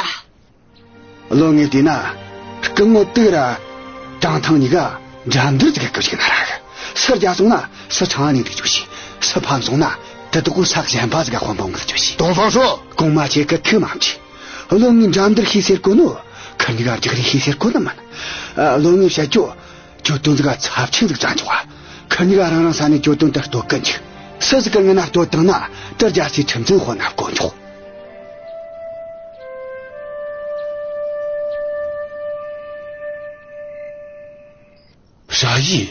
བློན་ངས་བལྟས་ན། སྐུ་ངོ་ཏུའུ་ར་ཀྲང་ཐང་གཉིས་ཀ་འགྲན་བསྡུར་ཟིག་གི་སྐབས་ཤིག་ན་རག། སུ་རྒྱལ་སོང་ན་སུ་ཆང་ནས་འདུག་རྒྱུ་ཞིག། སུ་ཕམ་སོང་ན་དེ་དག་གི་ས་གཞན་པ་ཟིག་ག་དཔོན་པོ་ངར་རྒྱུ་ཞིག། ཏོང་ཧྥང་ཧྲོ། གོང་མ་ཁྱེད་ཀྱི་ཐུགས་མ་མཆིས། བློན་ངས་འགྲན་བསྡུར་ཤེས་ཟེར་གོ་ནོ། ཁིར་གཉིས་ཀ་རྒྱག་རེས་ཤེས་ཟེར་གོ་ནི་མིན། ཨ། བློན་ངས་བཤད་རྒྱུ། གྱོད་དོན་ཟིག་ག་ཚབས་ཆེན་ཟིག་བཙལ་འཇོག་བ། ཁིར་གཉིས་ཀ་རང་རང་ས་ནས་གྱོད་དོན་དེ་གཏོད་གི་འཇུག། སུ་ཟིག་གི་ངན་ན་གཏོད་བཏང་ན་དེ་རྒྱལ་སའི་ཁྲིམས་འཛིན་དཔོན་ན་བསྐོ་འཇོག། ཞ་ཡི།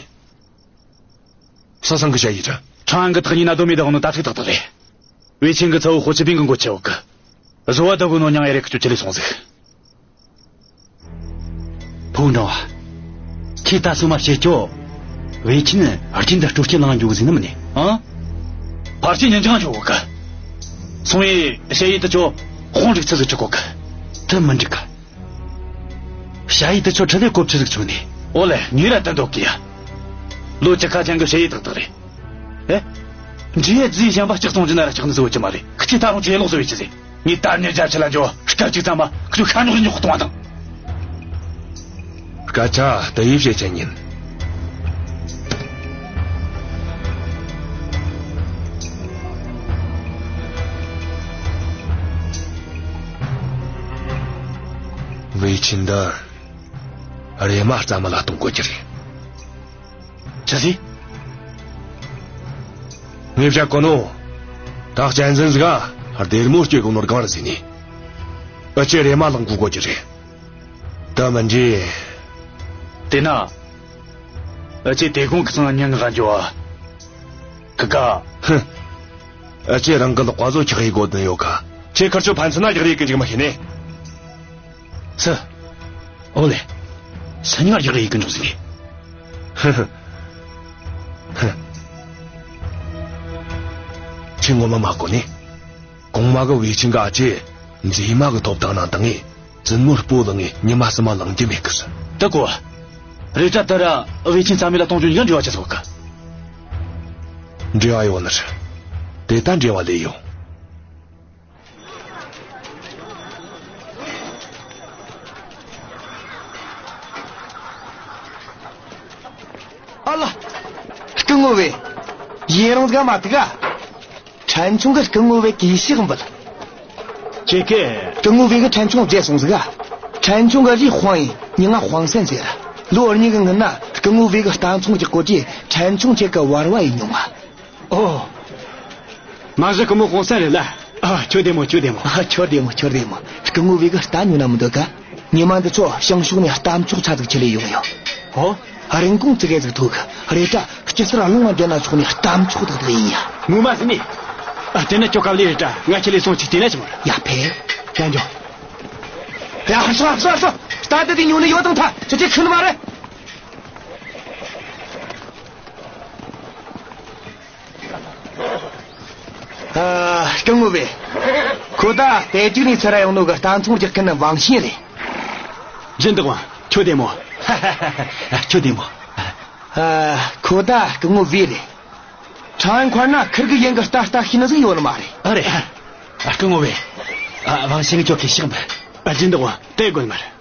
ས་སང་གི་ཞ་ཡི་ར། ཁྲང་གི་ཐག་ཉེ་ན་སྡོད་མི་བདག་ནོ་ད་ཁྲིག་ཐག་ཐག་རེད། ཝེ་ཆིང་གི་ཚ་བོ་ཧོ་ཆི་པིང་གི་མགོ་ཆེ་བོ་གི། བཟོ་བ་ད་གོ་ནོ་མྱང་ཡ་རེ་ཁི་ཆོ་ཆི་ལས་སོང་ཟིག། ཕུ་བོ་འབྲིང་བ། ཁྱེད་ད་སོ་མ་བཤད་ཅོ། ཝེ་ཆིན་རྒྱུན་དུ་སྤྲོ་སྐྱིད་ལངས་འཇུག་ཟིན་ནི་མིན་ནི། ཨང་། ཕར་ཆེ་ཉིན་ཅང་ཆོ་གོ་གི། སོང་ཡི་ཞ་ཡི་དུ་ཆོ་ཁོང་རིག་ཚུལ་ཟིག་ཆི་གོ་གི། དེ་མི་འགྲིག་གི། ཞ་ཡི་དུ་ཆོ་ཁྲི་ལས་གོ་ཆི་ཟིག་ཆོ་ནི། ཨོ་ལེ། ངེད་ར་དུ་འདོད་གི་ཡ། ལོ་བཅུ་ཁ་ཅན་གི་ཞ་ཡི་ཏག་ཏག་རེད། ཨེ། འདྲེ་ཡ་རྫིས་གཞན་པ་ལྕགས་གཏོང་རྒྱུ་ན་ར་ལྕགས་ནི་བཟོ་བ་ཅི་མ་རེད། ཁི་ཆི་ད་རུང་ཆེ་ལོག་བཟོ་བའི་ཆི་ཟེ། ངས་ད་ནི་རྒྱ་ཆེ་ལ་འཇོ་སྐར་གཅིག་ཙམ་མ་ཁྱོད་ཤ་ཉོག་ཉོག་གཏོང་བ་དང་། སྐད་ཆ་དེ་ཡིས་བཤད་ཆེན་ཡིན། ཝེ་ཆིན་ད་རེ་མ་རྩ་མ་ལ་གཏོང་དགོས་ཀྱི་རེད། ཆི་ཟིག། ངས་བཤད་གོ་ནོ། ད་གཅན་གཟན་ཟིག་ག་སྡེར་མོ་སྐྱེ་གོ་ནོར་གང་རེད་ཟེར་ནས། ཨ་ཅེ་རེ་མ་ལངས་གོ་གོ་གི་རེད། ད་མི་འདྲི། དེ་ན། ཨ་ཅེ་དེ་གོང་གི་ཚང་ཉན་ག་འཇོ་བ། ཀི་ཀ། ཧུ། ཨ་ཅེ་རང་གི་ལག་པ་བཟོ་ཁྱག་ཡི་གོ་དོན་ཡོད་ཀ། ཁྱེད་ཁར་ཆོ་ཕན་ཚུན་ན་རྒྱག་རེས་ཀི་འཇིག་མ་ཤེས་ནས། སུ། ཨོ་ལེ། སུ་ཉག་རྒྱག་རེས་ཀི་འཇོག་ཟིག་ནས། ཧུ་ཧུ། ཧུ། ཁྱེད་ངོ་མ་མ་གོ་ནི། གོང་མ་གི་ཝེ་ཆིང་ག་ཨ་ཅེ་མཛེས་མ་གི་ཐོབ་ཐང་ནང་བཏང་ངས་བཙུན་མོར་སྤོ་ལངས་ངས་ཉི་མ་གསུམ་མ་ལངས་རྒྱུ་མེད་གི་ཟེར། དེ་གོ། རེད་དྲ་དེ་ར་ཝེ་ཆིང་རྩ་མེད་ལ་གཏོང་རྒྱུ་ཡང་འབྲེལ་བ་ཆི་ཟིག་གི། འབྲེལ་བ་ཡོད་ནི་རེད། དེ་ད་འབྲེལ་བ་ལས་ཡོད། ཡིན་རུང་ཟིག་མ་ཐུག་ག། ཕྲན་ཆུང་གིས་སྐུ་ངོ་བེ་གི་ཕྱག་འབུལ། ཁྱེད་ཀྱིས། སྐུ་ངོ་བེ་གིས་ཕྲན་ཆུང་བརྗེད་སོང་ཟིག་ག། ཕྲན་ཆུང་གི་རུས་ཧོང་ཡིན། མྱིང་ང་ཧོང་སན་ཟེར། ལོ་གཉིས་ཀྱི་སྔོན་ན་སྐུ་ངོ་བེ་གིས་རྟ་ཚོང་རྒྱག་གོ་དུས་ཕྲན་ཆུང་ཁྱེད་ཀྱི་བར་བ་ཡིན་མྱོང་ང་། ཨོ། མ་གཞི་སྐུ་ངོ་ཧོང་སན་རེད་ལ། ཨ། ཁྱོད་བདེ་མོ། ཁྱོད་བདེ་མོ། ཨ། ཁྱོད་བདེ་མོ། ཁྱོད་བདེ་མོ། སྐུ་ངོ་བེ་གིས་རྟ་ཉོ་ན་མི་འདོད་ག། ཉི་མ་འདི་ཚོ་བྱང་ཕྱོགས་ནས་རྟ་མཆོག་ཚ་ཟིག་ཁྲིད་ལས་ཡོང་ཡོད། ཨོ། རིན་གོང་ཙི་གེ་ཟིག་མཐོ་གི། རེད་དྲ་སྐྱི་སེར་རླུང་བ་འདྲེན་ན་ཆོག་ནི་རྟ་མཆོག་ཏག་ཏག་ཡིན་ཡ། ངོ་མ་ཟིན་ནི། ཨ། དེ་ན་ཁྱོད་སྐབས་ལས་རེད་དྲ་ང་ཁྱེད་ལས་སོང་ཅིག་དེ་ན་ཅི་མོ། ཡ་ཕེ། ཡ་འགྱོ། ཡ་ཧ་སོ་ཧ་སོ་ཧ་སོ། རྟ་དེ་དེ་ཉོ་ནི་ཡོད་དང་ཐ་ཁྱེད་ཁྱེད་ཁྱོད་ནི་མ་རེད། ཨ། སྐུ་ངོ་བེ། ཁོ་ད་དེ་དུས་ནས་ཚུར་ར་ཡོང་ནོ་གི་རྟ་ཚོང་རྒྱག་མཁན་ནི་ཝང་ཤིན་རེད། སྦྱིན་བདག་ཝང་། ཁྱོད་བདེ་མོ། ཁྱོད་བདེ་མོ། ཨ། ཁོ་ད་སྐུ་ངོ་བེ་རེད། ཁྲང་ཁོར་ན་ཁིར་གི་ཡན་གི་རྟ་རྟ་ཤེས་ནི་ཟིག་ཡོད་ནི་མ་རེད། ཨ་རེད། ཨ། སྐུ་ངོ་བེ། ཨ། ཝང་ཤིན་གི་ཁྱོད་ཀྱི་ཕྱག་འབུལ། ཨ། སྦྱིན་བདག་ཝང་། དེ་དགོས་ནི་མ་རེད།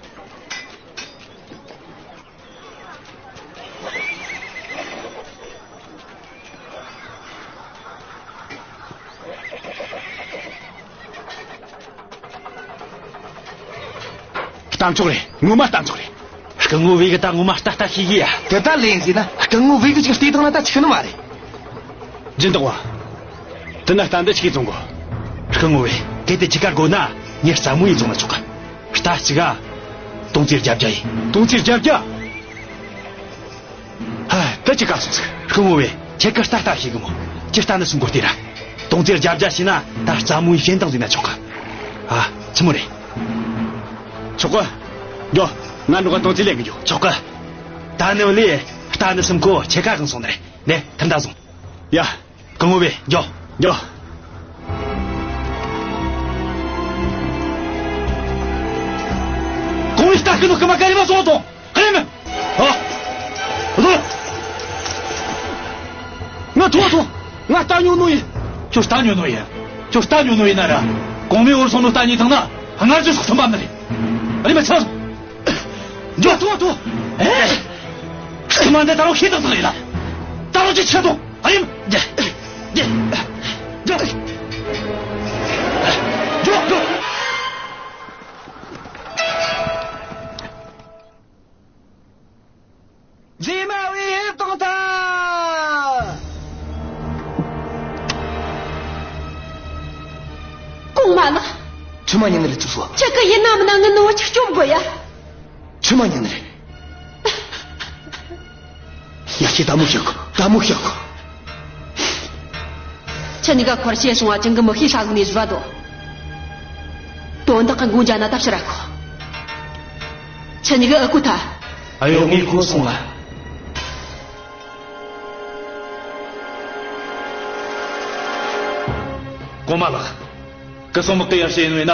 རྟ་མཆོག་རེད། ངོ་མ་རྟ་མཆོག་རེད། སྐུ་ངོ་བེ་གི་ད་ངོ་མ་རྟ་རྟ་ཤེས་གི་ཡ། དེ་ད་ལན་ཟིན་ན་སྐུ་ངོ་བེ་གི་ཅིག་བལྟས་བཏང་ན་ད་ཆི་ནི་མ་རེད། སྦྱིན་བདག་ཝང་། དེ་ན་རྟ་འདི་ཆི་གི་བཙོང་དགོས། སྐུ་ངོ་བེ། གལ་ཏེ་ཁྱེད་ཀ་དགོས་ན་ངས་རྩ་མོ་ཡིས་བཙོང་ན་ཆོག་གི། རྟ་གཅིག་ག་དོང་ཙེ་བརྒྱད་བརྒྱ་ཡིན། དོང་ཙེ་བརྒྱད་བརྒྱ། ཧ། ད་ཅི་ག་སོང་ཟིག། སྐུ་ངོ་བེ། ཁྱེད་ཀ་རྟ་རྟ་ཤེས་གི་མོ། ཁྱེད་རྟ་ནི་སུམ་གོ་སྟེར་ར། དོང་ཙེ་བརྒྱད་བརྒྱ་བྱིན་ན་ད་རྩ་མོ་ཡིས་ཞེན་དང་ཟིན་ན་ཆོག་གི། ཨ། ཆི་མོ་རེད། ཆོག་གི། འགྱོ། ང་འགྲོ་ག་དོང་ཙེ་ལེན་གི་འགྱོ། ཆོག་གི། ད་ནི་བ་ལས་རྟ་ནི་སུམ་གོ་ཁྱེད་ཀ་གང་སོང་ནི་རེད། ནས་ཐར་ད་སོང་། ཡ། སྐུ་ངོ་བེ། འགྱོ། འགྱོ། གོང་མའི་རྟ་ཀུན་ནོ་རྐུ་མ་ཀ་རེ་མ་སོང་དང་། ཧེ་མ། ཨ། ཨ། ང་ཐོ་ཐོ། ང་རྟ་ཉོ་ནོ་ཡིན། ཁྱོད་རྟ་ཉོ་ནོ་ཡིན། ཁྱོད་རྟ་ཉོ་ནོ་ཡིན་ན་ར། གོང་མའི་འོར་སོང་ནོ་རྟ་ཉོས་བཏང་ན་སྔར་གྱི་སྲོག་ཐུན་པ་ནི་རེད། རེ་མ་ཆ་སོང་། འགྱོ། ཐོ་ཐོ། ཨེ། རྐུ་མ་འདི་ད་རུང་ཤེས་དང་དང་ཡིན་ལ། ད་རུང་ཅི་ཆེ་དང་། ཨ་ཡིན། འགྱོ། འགྱོ། འགྱོ། འགྱོ། རྗེས་མ་བའི་ཡིད་དང་ཐལ། གོང་མ་ལགས། ཆི་མ་ཉན་ནི་རེད་ཚུགས་སོ། ཁྱེད་ཀྱི་ཡིན་ན་མིན་ན་ངའི་ནུ་བོ་ཅིག་སྐྱོབ་དགོས་ཡ། ཆི་མ་ཉན་ནི་རེད། ཡ་ཁྱེད་ད་མོ་བཤད་གོ། ད་མོ་བཤད་གོ། ཁྱེད་གཉིས་ཀ་འཁོར་ཤེས་སོང་བ་ཅང་གི་མི་ཤེས་ས་ཟིག་ནས་བཟོ་བ་དོ། དོན་དག་གི་མགོ་འཇག་ན་ད་ཕྱིར་ར་ཁོ། ཁྱེད་གཉིས་ཀ་ཨ་ཁུ་ཐ། ཨ་ཡོ་ངས་ཁོ་སོང་ལ། གོང་མ་ལགས། སྐུ་སྲུང་དམག་གི་ཡར་ཞུ་ཡིན་ནོ་ཡིན་ན།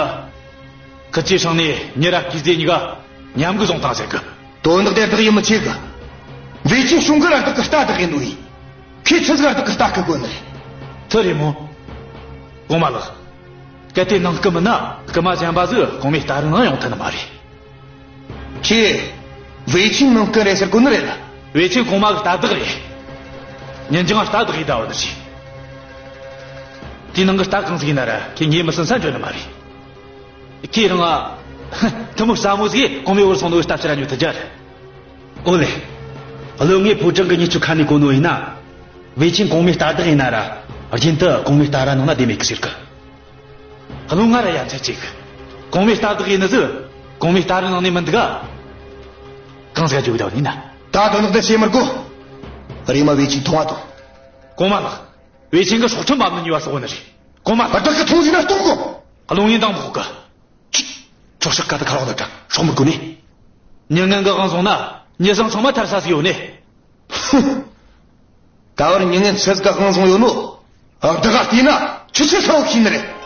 ཁི་ཆོའི་སྲང་ནས་མྱི་ར་གི་ཟེ་གཉིས་ཀ་མཉམ་གི་བཟུང་བཏང་ཟེར་གི། དོན་དག་དེ་དག་ཡིན་མི་ཆེ་གི། བེ་ཆིང་ཞུང་གི་ར་དག་གི་རྟ་དག་ཡིན་ནོ་ཡིན། ཁྱེད་ཆི་ཟིག་ར་དག་གི་རྟ་རྐུ་དགོས་ནི་རེད། དེ་རེད་མོ། གོང་མ་ལགས། གལ་ཏེ་ནང་རྐུ་མིན་ན་རྐུ་མ་གཞན་པ་ཟིག་གོང་མའི་རྟ་རུ་ནང་ཡོང་ཐུབ་ནི་མ་རེད། ཁྱེད། བེ་ཆིང་ནང་རྐུ་རེད་ཟེར་གོ་ནི་རེད་ལ། བེ་ཆིང་གོང་མ་གི་རྟ་བདག་རེད། ཉིན་རྒྱུན་རྟ་བདག་ཡེ་བསྡད་ཡོད་ནི་རེད། དེའི་ནང་གི་རྟ་གང་ཟིག་ཡིན་ན་ར་ཁྱེད་ངའི་མི་སེམས་ས་འཇོན་ནི་མ་རེད། ཁྱེད་རང་ང་། ཐུ་མོ་ས་མོ་ཟིག་གོང་མའི་འོར་སོང་ནོ་གི་རྟ་ཕྱིར་ར་ཉོ་ཐུབ་རྒྱུ་རེད། ཨོ་ལེ། བློན་ངས་ཕོ་བྲང་གི་མྱི་ཚོའི་ཁ་ནས་གོ་ནོ་ཡིན་ན། བེ་ཆིང་གོང་མའི་རྟ་བདག་ཡིན་ན་ར། རྒྱུན་དུ་གོང་མའི་རྟ་ར་ནང་ན་བསྡད་མེད་གི་ཟེར་གི། བློན་ང་ར་ཡ་མཚན་སྐྱེ་གི། གོང་མའི་རྟ་བདག་ཡིན་ནི་ཟིག་གོང་མའི་རྟ་རུ་ནང་ནས་མི་འདུག་ག། གང་ཟིག་ག་འཇུག་བསྡད་ཡིན་ན། ད་དོན་དག་དེ་བཤད་མི་དགོས། རེམ་མ་བེ་ཆིང་ཐོངས་ང་ཐོངས། གོང་མ་ལགས། བེ་ཆིང་གི་སྲོག་ཁྲིམས་འབབ་ནི་ཉེས་པ་བསགས་ནི་རེད། གོང་མ་ལགས། བདག་གིས་ཐོངས་ཟིན་ན་གཏོང་དགོས། བློན་ངས་འདང་མི་ཁོག་གི། ཁྲག་ཤག་ག་ད་ཁ་རོག་ད་དྲ་སྲོག་མི་དགོས་ནི། མྱི་ངན་གི་དབང་བཟུང་ན་མྱི་བཟང་ཚང་མ་ཐར་ས་ཟིག་ཡོད་ནི། ཧུམ། ད་བར་མྱི་ངན་ཆི་ཟིག་ག་དབང་བཟུང་ཡོད་ནོ། ཨ། བདག་ག་བལྟས་ན་ཆི་ཆི་ཧྲ་བོ་ཤེས་ནི་རེད།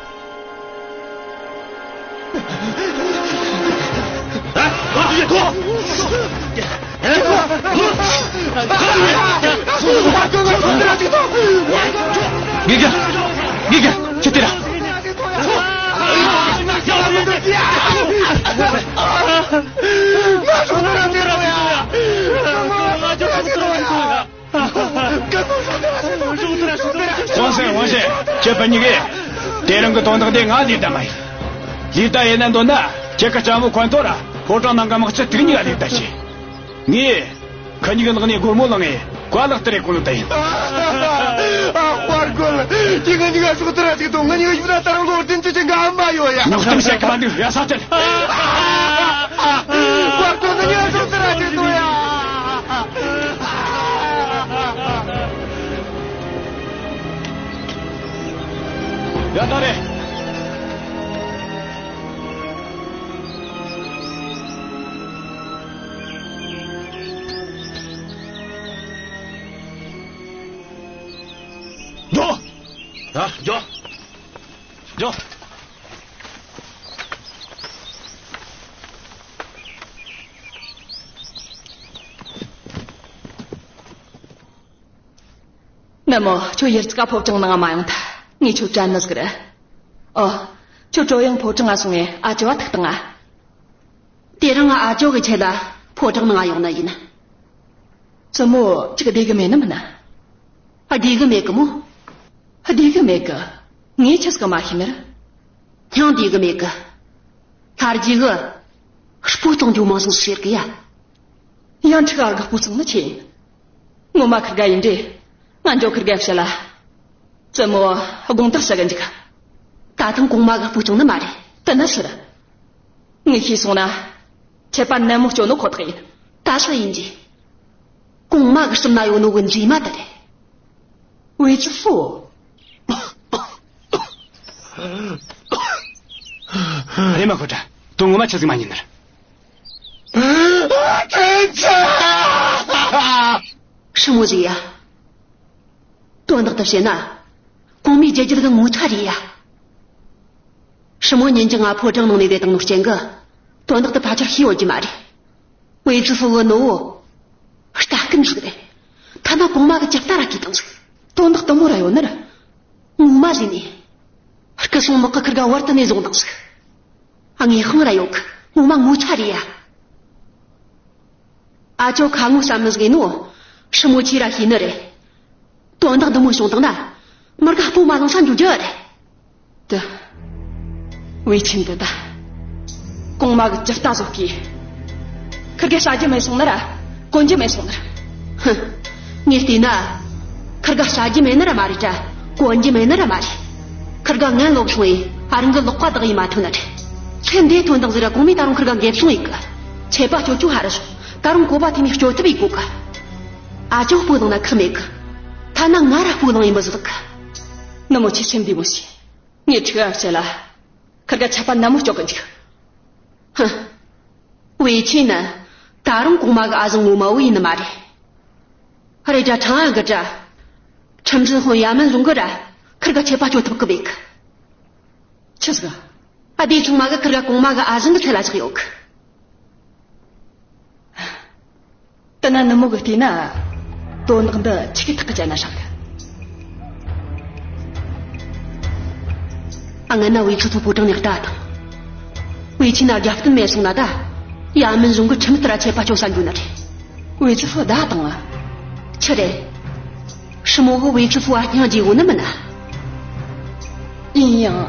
དགེ་རྒན། དགེ་རྒན། ཁྱེད་དེ་ར། ཨོ་ཤེ། ཁྱེད་བུ་གཉིས་ཀས་དེ་རིང་གི་དོན་དག་དེ་ང་ལས་ད་མ་ཡིན། ལས་ད་ཡིན་ན་འདོད་ན་ཁྱེད་ཀྱི་ལྕམ་བུ་ཁོན་ཐོ་ར་ཕོ་བྲང་ནང་གི་དམག་སྤྱི་དེ་གཉིས་ཀ་ལས་ད་བྱོས། ངས་ཁི་གཉིས་ཀྱི་ལག་ནས་སྒོར་མོ་བླངས་ངས་བཀའ་ལག་སྟེར་རེ་གོ་ནོ་ད་ཡིན། ཨ། དཔའ་རྒོད། ཁྱེད་ང་གཉིས་ཀ་སྲོག་ཐར་ར་ཅིག་ཐོངས། ང་གཉིས་ཀ་ཡུལ་ན་ད་རུང་ལོ་བདུན་ཅུ་ཅན་གྱི་ཨ་མ་ཡོད་ཡ། ཉོག་གཏམ་བཤད་གི་མ་འདུག་ཡ། ས་ཆལ། དཔའ་རྒོད། ང་གཉིས་ཀ་སྲོག་ཐར་ར་ཅིག་ཐོངས་ཡ། ཡ། ད་རེད། འགྲོ། ཨ། འགྲོ། འགྲོ། ནུ་མོ། ཁྱོད་ཡར་ཙིག་ག་ཕོ་བྲང་ནང་མ་ཡོང་ཐལ། ངས་ཁྱོད་དྲན་ནི་ཟིག་རེད། ཨོ། ཁྱོད་ཀྲོ་ཡང་ཕོ་བྲང་ང་སོང་ངས་ཨ་ཅོ་བ་ཐུག་བཏང་ང་། དེ་རིང་ཨ་ཅོ་གི་ཆེད་ལ་ཕོ་བྲང་ནང་ང་ཡོང་ནི་ཡིན། བཙུན་མོ་ཅིག་བདེ་གི་མེད་ནི་མིན་ན། བདེ་གི་མེད་གི་མོ། བདེ་གི་མེད་གི། ངས་ཆི་ཟིག་མ་ཤེས་ནི་རེད། སྙིང་བདེ་གི་མེད་གི། ལྷ་རྗེ་གི་སྤུ་གཙང་རྒྱུ་མང་སོང་ཟེར་གི་ཡ། ཡང་ཁྲི་ག་གི་སྤུ་གཙང་ནི་ཆེ། ངོ་མ་ཁིར་ག་ཡིན་འདྲེ། ང་འཇོ་ཁིར་ག་བཤད་ལ། བཙུན་མོ་དགོངས་དག་ཞུ་གི་འཇུག། ད་ཐེངས་གོང་མ་གི་སྤུ་གཙང་ནི་མ་རེད། དེ་ནི་ཟེར། ངས་ཤེས་སོང་ན། ཆད་པ་ནན་མོ་གཅོད་ནོ་ཁོ་ཐག་ཡིན། ད་ཤི་ཡིན་གྱི། གོང་མ་གི་སེམས་ན་ཡོད་ནོ་གི་མཛེས་མ་དེ་རེད། ཝེ་ཙི་ཧྥུ། རེམ་མ་ཁོ་ཏྲ། དོན་ངོ་མ་ཆི་ཟིག་མ་ཉན་ནི་རེད། ཧྲི་མོ་ཟིག་ཡ། དོན་དག་དེ་བཤད་ན། གོང་མའི་རྒྱལ་རྒྱུད་གི་ངོ་ཚ་རེད་ཡ། ཧྲི་མོ་ཉིན་རྒྱུན་ང་ཕོ་བྲང་ནང་ནས་བསྡད་བཏང་ནོ་རྐྱེན་གི། དོན་དག་དེ་ཕལ་ཆེར་ཤེས་ཡོད་རྒྱུ་མ་རེད། ཝེ་ཙི་ཧྥུ་གི་ནུ་བོ། ལྟ་སྐྱོན་ཟིག་རེད། ཐ་ན་གོང་མ་གི་ཇི་ལྟ་ར་གིས་བཏང་ཟིག། དོན་དག་དེ་མོ་ར་ཡོད་ནི་ར། ངོ་མ་ཟིག་ནས། སྐུ་སྲུང་དམག་གིས་ཁིར་ག་བར་དུ་ནས་བཟུང་བཏང་ཟིག། ཨ། ངས་ཤེས་ར་ཡོད་གི། ངོ་མ་ངོ་ཚ་རེད་ཡ། ཨ་ཅོ་ཁ་ངོ་བསམ་ནི་ཟིག་ནོ། ཧྲི་མོ་ཆི་ར་ཤེས་ནི་རེད། དོན་དག་འདི་མོ་བྱུང་བཏང་ན། མི་རྒ་སྤོ་མ་ལངས་ས་འགྱོ་རྒྱུ་རེད། དེ། ཝེ་ཆིན་དེ་ད། གོང་མ་གི་ཇི་ལྟ་བཟོ་གི། ཁིར་གེ་བྱ་རྒྱུ་མེད་སོང་ན་ར། གོན་རྒྱུ་མེད་སོང་ན་ར། ཧུམ། ངས་བལྟས་ན། ཁིར་གེ་བྱ་རྒྱུ་མེད་ནི་ར་མ་རེད་དྲ། གོན་རྒྱུ་མེད་ནི་ར་མ་རེད། ཁིར་གེ་ངན་ལོབས་སོང་ཡེ་ཨ་རང་གི་ལག་པ་བདག་ཡེ་མ་ཐུབ་ནི་རེད། ཚེ་འདིའི་དོན་དག་ཟིག་ར་གོང་མས་ད་རུང་ཁིར་གེ་འགེབས་སྲུང་ཡེ་གི། ཆད་པ་གཅོད་རྒྱུ་ཧར་ར་ཤོག། ད་རུང་གོ་བ་ཐེངས་མ་གཅོད་ཐབས་ཡེ་གོ་གི། ཨ་ཅོ་སྤུ་ལངས་ན་ཁག་མེད་གི། ཐ་ན་ང་ར་སྤུ་ལངས་ཡེ་མི་བཟོད་གི། ནུ་མོ་ཁྱེད་སེམས་བདེ་མོ་བྱོས། ངས་ཁྲིག་ཨ་བྱས་ལ། ཁིར་གེ་ཆད་པ་ནན་མོ་གཅོད་གི་འཇུག། ཧུ། ཝེ་ཆིན་ནི་ད་རུང་གོང་མ་གི་ཨ་ཞང་ངོ་མ་བོ་ཡིན་ནི་མ་རེད། རེད་དྲ་ཁྲང་ཨན་གི་དྲ། ཁྲིམས་འཛིན་ཧོན་ཡ་མན་ལུང་གི་ར་ཁིར་གེ་ཆད་པ་གཅོད་ཐུབ་གི་མེད་གི། ཆི་ཟིག། ཨ། དེ་ཚང་མ་གིས་ཁིར་གེ་གོང་མ་གི་ཨ་ཞང་གི་ཚད་ལ་བཞག་ཡོད་གི། དེ་ན་ནུ་མོ་གིས་བལྟས་ན། དོན་དག་འདི་ཆི་གི་ཐག་གིས་བཅད་ན་ཧྲ་གི། ཨ། ངན་ན་ཝེ་ཙི་ཧྥུ་ཕོ་བྲང་ནས་ལྟ་དང་། ཝེ་ཆིན་ན་རྒྱབ་རྟེན་མེད་སོང་ན་ད། ཡ་མན་གཞུང་གིས་ཁྲིམས་ལྟར་ཆད་པ་གཅོད་ས་འགྱོ་ནི་རེད། ཝེ་ཙི་ཧྥུ་བདའ་བཏང་ང་། ཆི་རེད། ཧྲི་མོ་གིས་ཝེ་ཙི་ཧྥུ་ཨ་སྙིང་རྗེ་གོ་ནི་མིན་ན། ཡིན་ཡང་།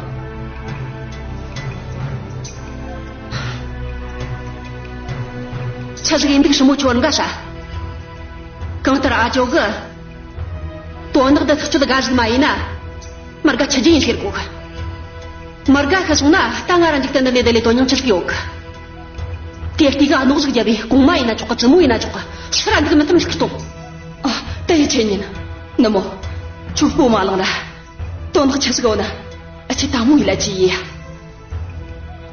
ཆི་ཟིག་ཡིན་འདུག། ཧྲི་མོ་ཁྱོད་འགའ་ཤ། གང་ལྟར་ཨ་ཅོ་གིས། དོན་དག་འདི་ཐག་གཅོད་དགའ་ཟིག་མ་ཡེ་ན། མི་རྒ་ཆི་རྒྱུ་ཡིན་ཟེར་གོ་གི། མི་རྒ་ཤི་སོང་ན་ད་ང་ར་འཇིག་རྟེན་འདི་ནས་བསྡད་ལས་དོན་སྙིང་ཆི་ཟིག་ཡོད་གི། དེ་ལྟས་གི་ཨ་ནོག་ཟིག་རྒྱབ་བས་གོང་མ་ཡིན་ན་ཆོག་གི། བཙུན་མོ་ཡིན་ན་ཆོག་གི། སུ་ར་འདུག་མི་ཐུབ་ཟིག་གཏོང་། ཨ། ད་ཡི་ཆེ་ཉིན། ནུ་མོ། ཁྱོད་སྤོ་མ་ལངས་ར། དོན་དག་ཆི་ཟིག་ཡོད་ན། ཨ། ཁྱེད་ད་མོ་ཡིད་ལ་ཅི་ཡེ་ཡ།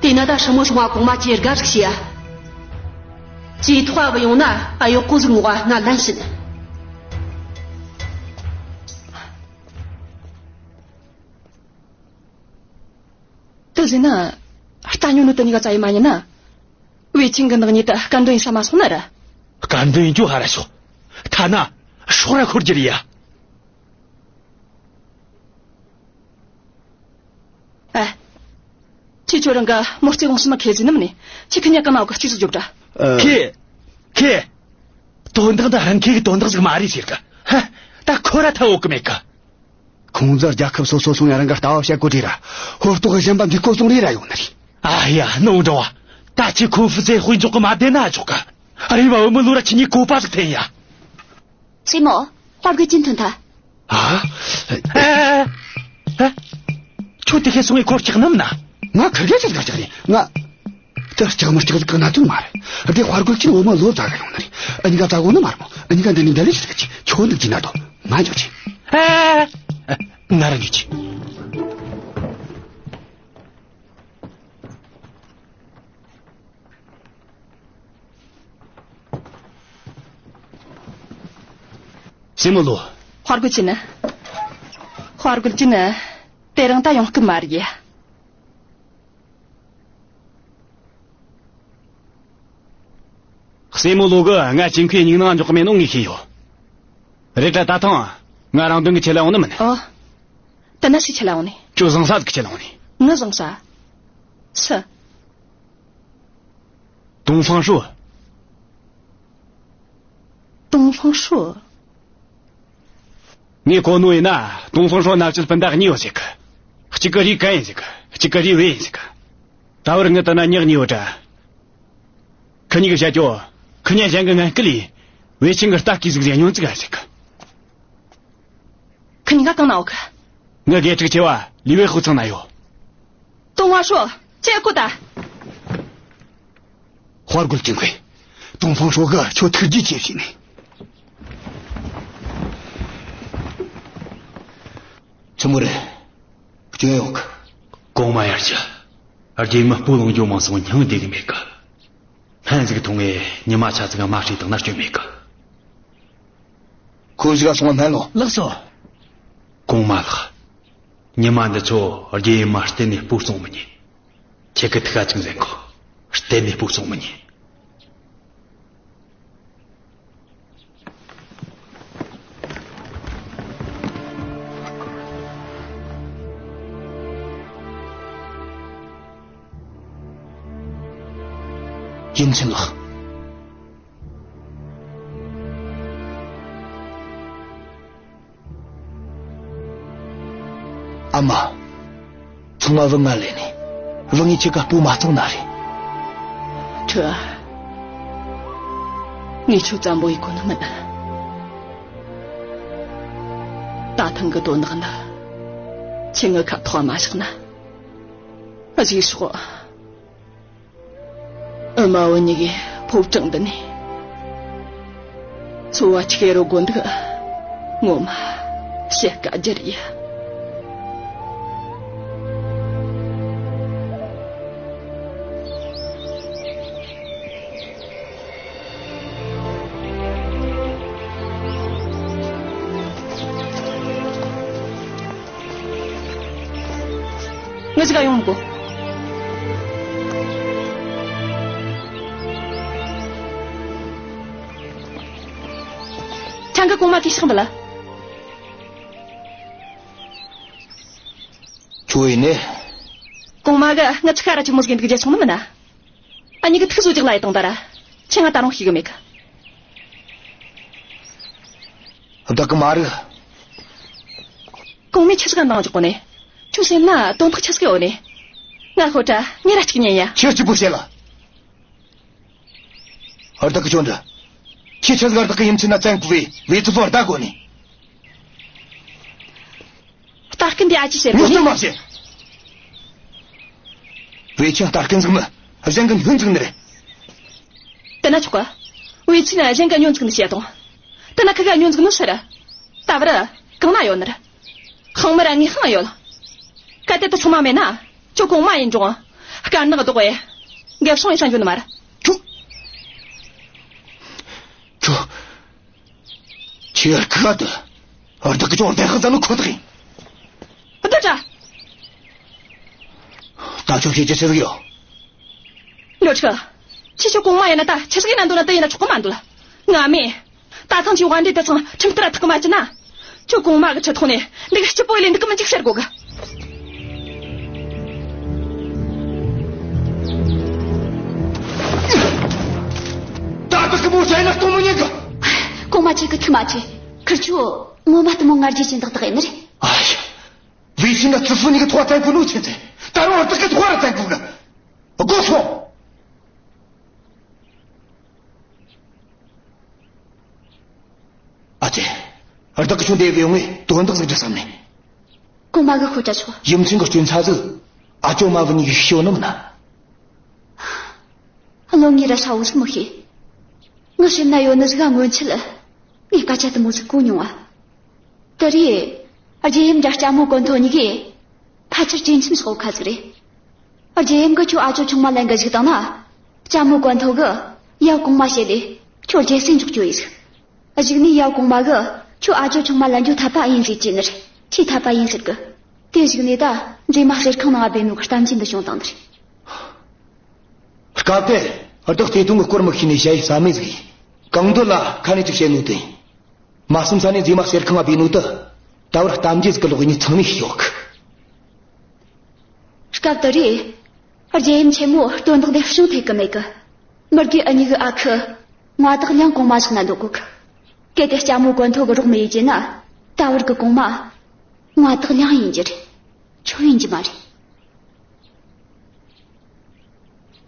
དེ་ན་ད་ཧྲི་མོ་སོང་བ་གོང་མ་ཅིག་དགའ་ཟིག་བྱོས་ཡ། ཅིག་ཐོག་བུད་ཡོང་ན་ཨ་གཡོག་པོ་ཟིག་ངོ་ང་ལན་ཞུ་ནི། དེ་ཟེར་ན། ལྟ་ཉོ་ནོ་དེ་གཉིས་ཀ་བཙལ་ཡེ་མ་ཉན་ན། ཝེ་ཆིན་གི་ནག་ཉེས་དེ་སྐལ་འདོན་ཡེ་ས་མ་སོང་ན་ར། སྐལ་འདོན་ཡེ་རྒྱུ་ཧར་ར་ཤོག། ཐ་ན་སྲོག་ར་ཤོར་རྒྱུ་རེད་ཡ། ཨ། ཁྱེད་ཁྱོད་རང་གི་མོ་རྩེ་གོང་སུ་མ་ཁེ་ཟིན་ནམ་ནི། ཁྱེད་ཁི་ཉག་གི་མ་འོག་གི་གཅིག་སུ་འཇོག་དྲ། ཨ། ཁེ། ཁེ། དོན་དག་འདི་རང་ཁེ་གི་དོན་དག་ཟིག་མ་རེད་ཟེར་གི། ཧ། ད་ཁོ་ར་ཐབས་འོག་གི་མེད་གི། ཁོང་ཚོ་རྒྱལ་ཁབ་སོ་སོ་སོང་ཡ་རང་གི་ལྟ་བ་བཤད་གོ་དྲིས་ར། ཧོར་ཏོག་གཞན་པ་འདི་ཀོ་སོང་རེ་ར་ཡོང་ནི་རེད། ཨ་ཡ། ནོ་འདྲ་བ། ད་ཁྱེད་ཁོ་ཧྥུ་ཙེ་དཔེ་འཇོག་གི་མ་བསྡད་ན་ཆོག་གི། རེ་བ་བུ་མོ་ལོ་ར་ཁྱེད་གཉིས་གོ་པ་ཟིག་འཐེན་ཡ། སྲས་མོ། ལྷ་རྒོད་ཅིན་ཐོན་ཐལ། ཨ། ཨ། ཨ། ཁྱོད་དེ་ཁའི་སོང་ངས་ཁོར་ཆག་ནམ་ན། ང་ཁིར་གེ་ཆི་ཟིག་ཆག་ནི། ང་། དེ་ལྕགས་མི་ལྕགས་ཟིག་གི་གནད་དོན་མ་རེད། དེ་དཔའ་རྒོད་ཅིན་བུ་མོ་ལོ་ཙཱ་གི་ཡོང་ནི་རེད། འུ་གཉིས་ཀ་ཙཱ་གོ་ནི་མ་རེད་མོ། འུ་གཉིས་ཀ་འདི་ནས་འདི་ལས་ཆི་ཟིག་གི་ཁྱོད་འདི་གྱིས་ན་དོ། ང་འཇོག་ཆེ། ཨ། ང་རང་འཇོག་ཆེ། སྲས་མོ་ལོ། དཔའ་རྒོད་ཅིན། དཔའ་རྒོད་ཅིན། དེ་རིང་ད་ཡོང་སྐབས་མ་རེད་ཡ། སྲས་མོ་ལོ་གིས་ང་ཅིན་ཁུའི་སྙིང་ནང་འཇོག་གི་མེད་ནོ་ངས་ཤེས་ཡོད། རེད་དྲ་ད་ཐེངས་ང་རང་དོན་གི་ཆེད་ལ་ཡོང་ནི་མིན། ཨོ། དེ་ན་སུའི་ཆེད་ལ་ཡོང་ནི། ཁྱོད་བཟང་ས་ཟིག་གི་ཆེད་ལ་ཡོང་ནི། ངི་བཟང་ས། སུ། ཏུང་ཧྥང་ཧྲོ། ཏུང་ཧྥང་ཧྲོ། ངས་གོ་ནོ་ཡིན་ན་ཏུང་ཧྥང་ཧྲོ་མནའ་བཅད་སྤུན་ཟླ་གཉིས་ཡོད་ཟེར་གི། གཅིག་གི་རུས་ཀན་ཡིན་ཟེར་གི། གཅིག་གི་རུས་བེ་ཡིན་ཟེར་གི། ད་བར་ངི་དེ་ན་ཉག་གཉིས་ཡོད་དྲ། ཁི་གཉིས་གི་བཤད་རྒྱུ། ཁི་གཉིས་གཞན་གི་ངན་སྐུལ་ལས། བེ་ཆིང་གི་རྟ་སྐྱེས་ཟིག་ཟེར་སྨྱོན་ཙིག་ག་ཟེར་གི། ཁི་གཉིས་ཀ་གང་ན་ཡོད་གི། ངི་དགེ་ཕྲུག་ཆེ་བ་ལི་བེ་ཧུ་ཚང་ན་ཡོད། ཏུང་ཧྥང་ཧྲོ། ཁྱེད་ཀོ་ད། དཔའ་རྒོད་ཅིན་ཁུའེ། ཏུང་ཧྥང་ཧྲོ་གིས་ཁྱོད་ཐུགས་རྗེ་ཆེ་ཞུས་ནས། ཆི་མོ་རེད། སྐྱོན་ཡོད་གི། གོང་མ་ཡར་ཞུ། རྒྱུ་མ་སྤུ་ལངས་རྒྱུ་མང་སོང་སྙིང་བདེ་གི་མེད་གི། སྨན་ཟིག་འཐུང་ངས་ཉི་མ་ཆ་ཟིག་མ་བསྲེས་བཏང་ན་སྐྱོན་མེད་གི། ཁོ་ཞིག་ག་སོང་བ་སྨན་ལོ། ལགས་སོ། གོང་མ་ལགས། ཉི་མ་འདི་ཚོ་རྒྱུ་ཡིན་མ་གཏན་ནས་སྤུ་གསུང་མི་ཉན། ཁྱེད་ཀྱི་ཐུགས་ཁ་ཅིག་འཛིན་གོ། གཏན་ནས་སྤུ་གསུང་མི་ཉན། ཡུམ་ཆེན་ལགས། ཨ་མ། ཚང་མ་བུ་ང་ལས་ནས། བུ་ངས་ཁྱེད་ཀ་སྤུ་མ་གཙང་ན་རེད། ཁྲི། ངས་ཁྱོད་བཙན་པོ་ཡེད་གོ་ནི་མིན། ད་ཐེངས་གི་དོན་དག་འདི། ཁྱེད་ངའི་ཁ་ཐོག་མ་བཞག་ན། གཞུག་ཕྱོགས། ཨ་མ་བུ་གཉིས་ཀས་ཕོ་བྲང་འདི་ནས་འཚོ་བ་ཆི་རོ་དགོས་འདུག་ངོ་མ་བཤད་དཀའ་རྒྱུ་རེད། ངི་ཟིག་ག་ཡོང་གོ། ཆང་གི་གོང་མ་གིས་ཕྱག་འབུལ། ཁྱོད་ཡིན་ནི། གོང་མ་གིས་ང་ཚོ་ཤ་ར་ཆི་མོ་ཟིག་འདུག་རྒྱ་སོང་ནི་མིན་ན། ཨ་ནི་གི་ཐུགས་གཟོ་རྒྱག་ལ་ཡི་དང་ད་ར། ཁྱེད་ང་ད་རུང་ཤེས་གི་མེད་གི། བདག་གི་མ་རེད། གོང་མས་ཆི་ཟིག་ག་འདང་རྒྱག་གོ་ནི། ཁྱོད་སེམས་ན་དོན་དག་ཆི་ཟིག་ཡོད་ནི། ང་ཤོད་དྲ་ཉེ་ར་གཅིག་ཉན་ཡ། ཁྱོད་གཅིག་པུ་བཤད་ལ། ཨར་བདག་གི་ཁྱོད་འདྲ། ཁྱེད་ཆི་ཟིག་ཨར་བདག་གི་ཡུམ་ཆེན་ན་བཙན་བཀོལ་བའི་བེ་ཙི་ཚོ་ཨར་བདག་དགོ་ནི། རྟ་རྐུན་འདི་ཨ་ཅི་ཟེར་ངོ་གོ་ནི། སྟོན་མ་བྱེད། བེ་ཆིང་རྟ་རྐུན་ཟིག་མིན། གཞན་གི་སྨྱོན་ཟིག་ནི་རེད། དེ་ན་ཆོག་ག། བེ་ཆིང་ནི་གཞན་གི་སྨྱོན་ཟིག་ནི་བཤད་དང་། དེ་ན་ཁི་ག་སྨྱོན་ཟིག་ནི་ཟེར། ད་བར་གང་ན་ཡོད་ནི་རེད། ཁང་མི་ར་ངའི་ཁང་ཡོད། གལ་ཏེ་དེ་ཚང་མ་མེད་ན། ཁྱོད་གོང་མ་ཡིན་རུང་། དཀར་ནག་ལྡོག་ཡེ། འགེབས་སོང་ཡེ་སང་རྒྱུ་ནི་མ་རེད། ཁྱོད། ཁྱོད། ཁྱོད་ཡར་ཁུ་ག་དུ། ཨར་བདག་གི་ཅོང་བདེན་དཔང་བཙལ་ནོ་ཁོ་ཐག་ཡིན། ཨ་ད་ད། ད་ཁྱོད་ཤེས་ཀྱི་ཆི་ཟིག་ཡོད། ལོ་ཆི། ཁྱེད་ཆོ་གོང་མ་ཡིན་ན་ད་ཆི་ཟིག་ཡིན་ན་འདོད་ན་དེ་ཡིན་ན་ཆོག་གི་མ་འདུག་ལ། ང་མེད། ད་ཐེངས་ཀྱི་དབང་འདྲེ་དེ་ཚང་ཁྲིམས་ལྟར་ཐག་མ་བཅད་ན། ཁྱོད་གོང་མ་གི་ཁྲི་ཐོག་ནས་འདི་གི་སྐྱིད་པོ་ཡི་ལས་འདུག་གི་མི་འཇིག་ཟེར་གོ་གི། ད་བདག་གི་མོ་ཆ་ཡིན་ན་གཏོང་མི་ཉན་གི། གོང་མ་ཁྱེད་ཀྱི་ཐུགས་མ་ཆེ། ཁིར་ཆོ་ངོ་མ་གཏི་མུག་ང་རྒྱལ་ཅན་དག་དག་ཡིན་ནི་རེད། ཨ་ཡ། ཝེ་ཆིན་ན་ཙི་ཧྥུ་གཉིས་ཀྱི་ཐོག་བཙན་པོ་ནུ་ཆེན་ཚེ། ད་རུང་བདག་གི་ཐོག་ར་བཙན་པོ་གི། དགོས་སོང་། ཨ་ཙི། བདག་གི་ཆུང་དེ་བས་ཡོང་ངས་དོན་དག་ཟིག་འདྲི་བསམ་ནས། གོང་མ་གི་ཤོད་ཆ་ཆོག་ཡུམ་ཆེན་གི་སྐྱོན་ཚ་ཟིག་ཨ་ཅོ་མ་བུ་གཉིས་གི་ཤོད་ནི་མིན་ན། བློན་ངས་ར་ཧྲ་བོ་ཟིག་མི་ཤེས། ངའི་སེམས་ན་ཡོད་ནི་ཟིག་ག་སྔོན་ཆད་ངས་སྐད་ཆ་དེ་མོ་ཟིག་གོ་མྱོང་བ། དེ་རེད། རྒྱལ་ཡུམ་འདྲ་ལྕམ་མོ་ཀོན་ཐོ་གཉིས་ཀས་ཕལ་ཆེར་གཅིག་མཚུངས་སོགས་ཁ་ཟིག་རེད། རྒྱལ་ཡུམ་གིས་ཁྱོད་ཨ་ཅོ་ཆུང་མ་ལེན་གི་བཅུག་བཏང་ན། ལྕམ་མོ་ཀོན་ཐོ་གིས་ཡབ་གོང་མ་བཤད་ལས་ཁྱོད་རྒྱལ་སྲིད་འཇོག་རྒྱུ་ཡིན་ཟིག་གཞུག་ནས་ཡབ་གོང་མ་གིས་ཁྱོད་ཨ་ཅོ་ཆུང་མ་ལེན་རྒྱུ་འཐད་པ་ཡིན་ཟེར་གྱི་ནི་རེད། ཁྱོས་འཐད་པ་ཡིན་ཟེར་གི། དེ་གཞུག་ནས་ད་མཛེས་མ་གསེར་ཁང་ནང་ང་སྦས་ནོ་གི་གཏམ་རྒྱུད་འདི་བྱུང་བཏང་ནི་རེད། སྐབས་དེར་བདག་བརྩེ་དུང་གི་སྐོར་མི་ཤེས་ནས་ཞ་ཡི་ས་མེད་ཟིག་ཡིན། གང་འདོད་ལ་ཁ་ནས་ཅིག་བཤད་ནོ་དེ་ཡིན། མ་བསམ་ས་ནས་མཛེས་མ་གསེར་ཁང་ང་སྦས་ནོ་དེ། ད་བར་གཏམ་རྒྱུད་ཟིག་གི་ལོག་ཡིན་ཚང་མས་ཤེས་ཡོད་གི། སྐབས་དེ་རེད། རྒྱལ་ཡུམ་ཆེན་མོ་དོན་དག་འདི་བྱུང་ཐེག་གི་མེད་གི། མི་དགེ་ཨ་མྱེས་གི་ཨ་ཁུ་མངའ་བདག་ལིའང་གོང་མ་ཕྱོགས་ན་འདོད་གོ་གི། གལ་ཏེ་ལྕམ་མོ་ཀོན་ཐོ་གིས་རོགས་མི་ཡེད་རྒྱུ་ན། ད་བར་གི་གོང་མ་མངའ་བདག་ལིའང་ཡིན་རྒྱུ་རེད། ཁྱོད་ཡིན་རྒྱུ་མ་རེད།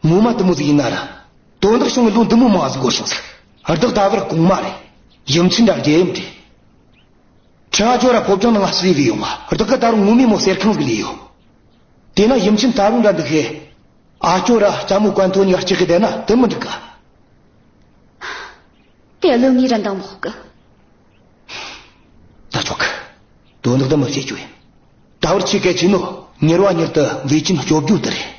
ངོ་མ་དེ་མོ་ཟིག་ཡིན་ན་ར། དོན་དག་བྱུང་བའི་ལོ་འདི་མོ་མང་ཟིག་འགོར་སོང་ཟིག་བདག་ད་བར་གོང་མ་རེད། ཡུམ་ཆེན་འདྲ་རྒྱལ་ཡུམ་རེད། ཁྲི་ཨ་ཅོ་ར་ཕོ་བྲང་ནང་ང་སུ་ཡི་བས་ཡོང་ང་། བདག་གིས་ད་རུང་ངོ་མའི་མོ་གསེར་ཁང་ཟིག་ལས་ཡོད། དེ་ན་ཡུམ་ཆེན་ད་རུང་འདྲ་འདུག་གི། ཨ་ཅོ་ར་ལྕམ་མོ་ཀོན་ཐོ་གཉིས་ཀ་སྐྲག་གི་བསྡད་ན་དེ་མི་འགྲིག་ག། དེ་བློན་ངས་ར་འདང་མི་ཁོག་གི། ད་ཆོག་གི། དོན་དག་འདི་མི་བྱེད་རྒྱུ་ཡིན། ད་བར་ཆེས་གལ་ཆེ་ནོ་མྱུར་བ་མྱུར་དུ་ཝེ་ཆིན་སྐྱོབ་རྒྱུ་དེ་རེད།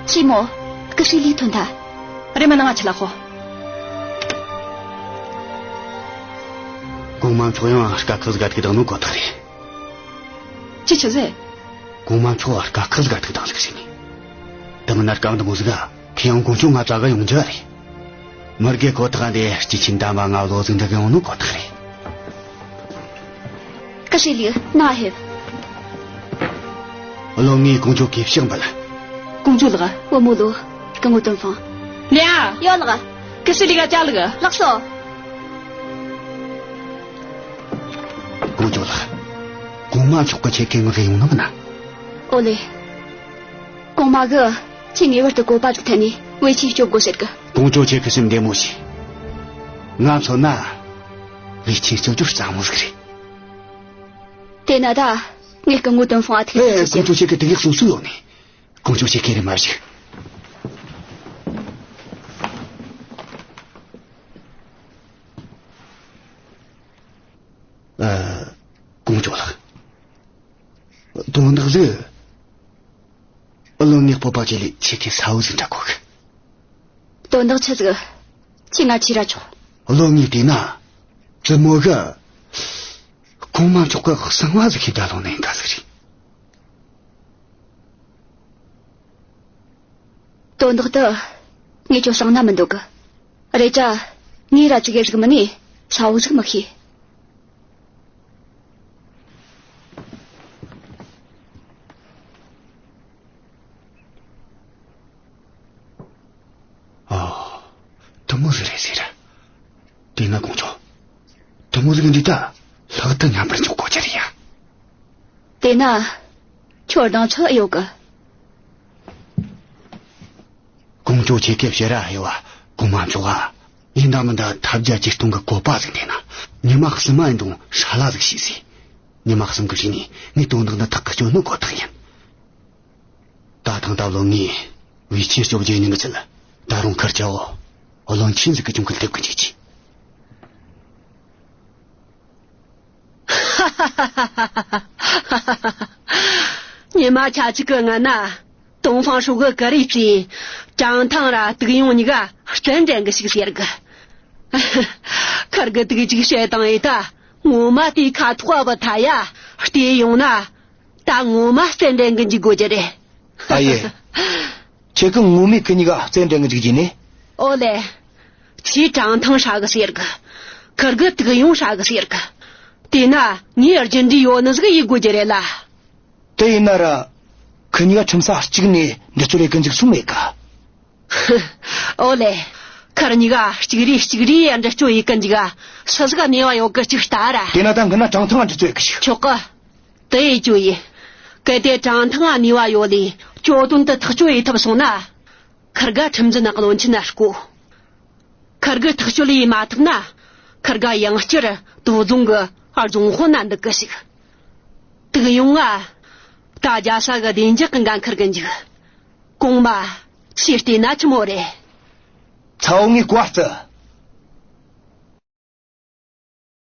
ཆི་མོ། ཀི་ཧྲི་ལི་ཐོན་ཐལ། རེམ་མ་ནང་ང་ཁྲིད་ལ་ཤོག་གོང་མ་མཆོག་ཡང་དཀའ་ཁག་ཟིག་ག་ཐུག་བཏང་ནོ་ཁོ་ཐག་རེད། ཅི་ཆི་ཟེར། གོང་མ་མཆོག་དཀའ་ཁག་ཟིག་ག་ཐུག་བཏང་ཟིག་ཟེར་ནི། དེ་མིན་ན་སྐབས་འདི་མོ་ཟིག་ག་ཁོས་ཡང་དཀོན་མཆོག་ང་བཙལ་གི་ཡོང་རྒྱུ་རེད། མི་དགེ་ཁོ་ཐག་འདི་སྐྱེས་ཆེན་དམ་པ་ང་བློ་ཟིག་འདྲི་གི་ཡོང་ནོ་ཁོ་ཐག་རེད། ཀི་ཧྲི་ལི། ནང་ང་ཕེབས། བློན་ངས་དཀོན་མཆོག་གི་ཕྱག་འབུལ། དཀོན་མཆོག་ལགས། བུ་མོ་ལོ། སྐུ་ངོ་ཏོང་ཧྥང་། ལེ་ཨ། ཡོད་ལགས། ཀི་ཧྲི་ལི་ག་ཅག་ལགས། ལགས་སོ། དཀོན་མཆོག་ལགས། གོང་མ་མཆོག་གིས་ཁྱེད་ཀྱི་ངག་གི་ཡོང་ནི་མིན་ན། ཨོ་ལེ། གོང་མ་གིས་ཁྱེད་ངེས་པར་དུ་བཀོད་པ་ཟིག་འཐེན་ནས་ཝེ་ཆིན་སྐྱོབ་དགོས་ཟེར་གི། དཀོན་མཆོག་ཁྱེད་ཀྱི་སེམས་བདེ་མོ་བྱོས། ང་མཚོན་ན། ཝེ་ཆིན་སྐྱོབ་རྒྱུ་སླ་མོ་ཟིག་རེད། དེ་ན་ད། ངས་སྐུ་ངོ་ཏོང་ཧྥང་ང་ཐུག་ཨེ། ཐུག་དཀོན་མཆོག་ཁྱེད་ཀྱི་དུག་ཡག་སོ་སོ་ཡོད་ནི། དཀོན་མཆོག་ཁྱེད་ཀྱི་རེ་མ་བྱེད། ཨ། དཀོན་མཆོག་ལགས། དོན་དག་ཟིག་བློན་ངའི་སྤོབས་པ་ཆེ་ལས་ཁྱེད་ཀྱི་ས་བོ་ཟིག་འདྲ་གོ་གི། དོན་དག་ཆི་ཟིག་ཁྱེད་ང་ཁྲིད་ར་ཆོག་བློན་ངས་བལྟས་ན། བཙུན་མོ་གིས་གོང་མ་མཆོག་གི་གསང་བ་ཟིག་ཤེས་བསྡད་ལོང་ནི་ཡིན་ད་ཟིག་རེད། དོན་དག་འདི་ངས་ཁྱོད་གསང་ན་མི་འདོད་གི། རེད་ད། ངས་ར་ཙི་གེ་ཟིག་མིན་ནས་གསལ་བོ་ཟིག་མི་ཤེས། ཨོ། དེ་མོ་ཟིག་རེད་ཟེར། དེ་ན་དཀོན་མཆོག་དེ་མོ་ཟིག་འདི་ད་ལྷག་ཏུ་མཉམ་པར་འཇོག་དགོས་རྒྱུ་རེད་ཡ། དེ་ན། ཁྱོད་གདེང་ཚོད་ཡོད་གི། དཀོན་མཆོག་ཁྱེད་ཀྱི་ཕྱིར་ར་ཧེ་བ་གོང་མ་མཆོག་ག་ཡིན་ད་མིན་ད་ཐབས་བརྒྱ་ཇུས་སྟོང་གི་བཀོད་པ་ཟིག་འཐེན་ན། ཉི་མ་གསུམ་མ་ཡིན་དུང་ཧྲ་ལ་ཟིག་བྱོས་ཟེར། ཉི་མ་གསུམ་གི་རྗེས་ནས་ངས་དོན་དག་འདི་ཐག་གི་གཅོད་ནོ་ཁོ་ཐག་ཡིན། ད་ཐེངས་ད་བློན་ངས་ཝེ་ཆིན་སྐྱོབ་རྒྱུ་ཡིན་ནི་མི་ཚད། ད་རུང་ཁུར་ཆ་བོ་བློན་ཆེན་ཟིག་གི་གྱོང་གུད་ཐེབས་གི་འཇུག་རྒྱུ། ཉི་མ་ཆ་གཅིག་གི་སྔོན་ན། ཏོང་ཧྥང་ཧྲོས་གི་ཀུ་རེ་བརྩིས། ཀྲང་ཐང་ར་ཏུག་ཡོང་གཉིས་ཀ་རྩེད་འགྲན་གི་ཞུགས་ཟེར་གི། ཁུར་གིས་ཏུག་ཅིག་བཤད་བཏང་ཡེ་ད། ངོ་མ་དེའི་ཁ་ཐོག་བུད་ཐལ་ཡ། བལྟས་ཡོང་ན། ད་ངོ་མ་རྩེད་འགྲན་གི་འཇུག་དགོས་རྒྱུ་རེད། ཨ་ཡེ། ཁྱེད་ཀྱིས་ངོ་མས་ཁི་གཉིས་ཀ་རྩེད་འགྲན་གི་འཇུག་རྒྱུ་ནི། ཨོ་ལེ། ཁྱོས་ཀྲང་ཐང་ཧྲ་གི་ཟེར་གི། ཁུར་གིས་ཏུག་ཡོང་ཧྲ་གི་ཟེར་གི། དེས་ན་ངས་རྒྱུ་འབྲས་ཡོད་ནི་ཟིག་ཡེད་དགོས་རྒྱུ་རེད་ལ། དེ་ཡིན་ན་ར། ཁི་གཉིས་ཀ་ཁྲིམས་ས་གཅིག་ནས་འདྲི་གཅོད་ལས་གི་འཇུག་སྲོལ་མེད་གི། ཨོ་ལེ། ཁར་གཉིས་ཀ་གཅིག་རེ་གཅིག་རེ་ཡ་འདྲི་གཅོད་ཡེད་གི་འཇུག་ག་ས་ཟིག་ག་ནུས་པ་ཡོད་གི་ཅིག་ལྟ་ར། དེ་ན་ད་འགི་ན་ཀྲང་ཐང་ང་འདྲི་གཅོད་ཡེད་གི་ཞིག་ཆོག་གི། དེ་ཡེད་གཅོད་ཡེད། གལ་ཏེ་ཀྲང་ཐང་ང་ནུས་པ་ཡོད་ལེ། གྱོད་དོན་དེ་ཐག་གཅོད་ཡེད་ཐུབ་སོང་ན། ཁར་ག་ཁྲིམས་འཛིན་ནག་བློན་ཆེན་ན་བསྐོ། ཁར་གི་ཐག་གཅོད་ཡེད་མ་ཐུབ་ན། ཁར་ག་ཡང་བསྐྱར་དོ་རྫོང་གི་རྫོང་དཔོན་ན་འདུག་གི་ཞིག་དུག་ཡོང་ང་། ད་རྒྱལ་ས་གི་བདེ་འཇགས་གི་འགན་ཁུར་གི་འཇུག་གོང་མ། ཁྱེད་བལྟས་ན་ཆི་མོ་རེད། ཚ་བོ་ངས་བཀའ་བརྩི།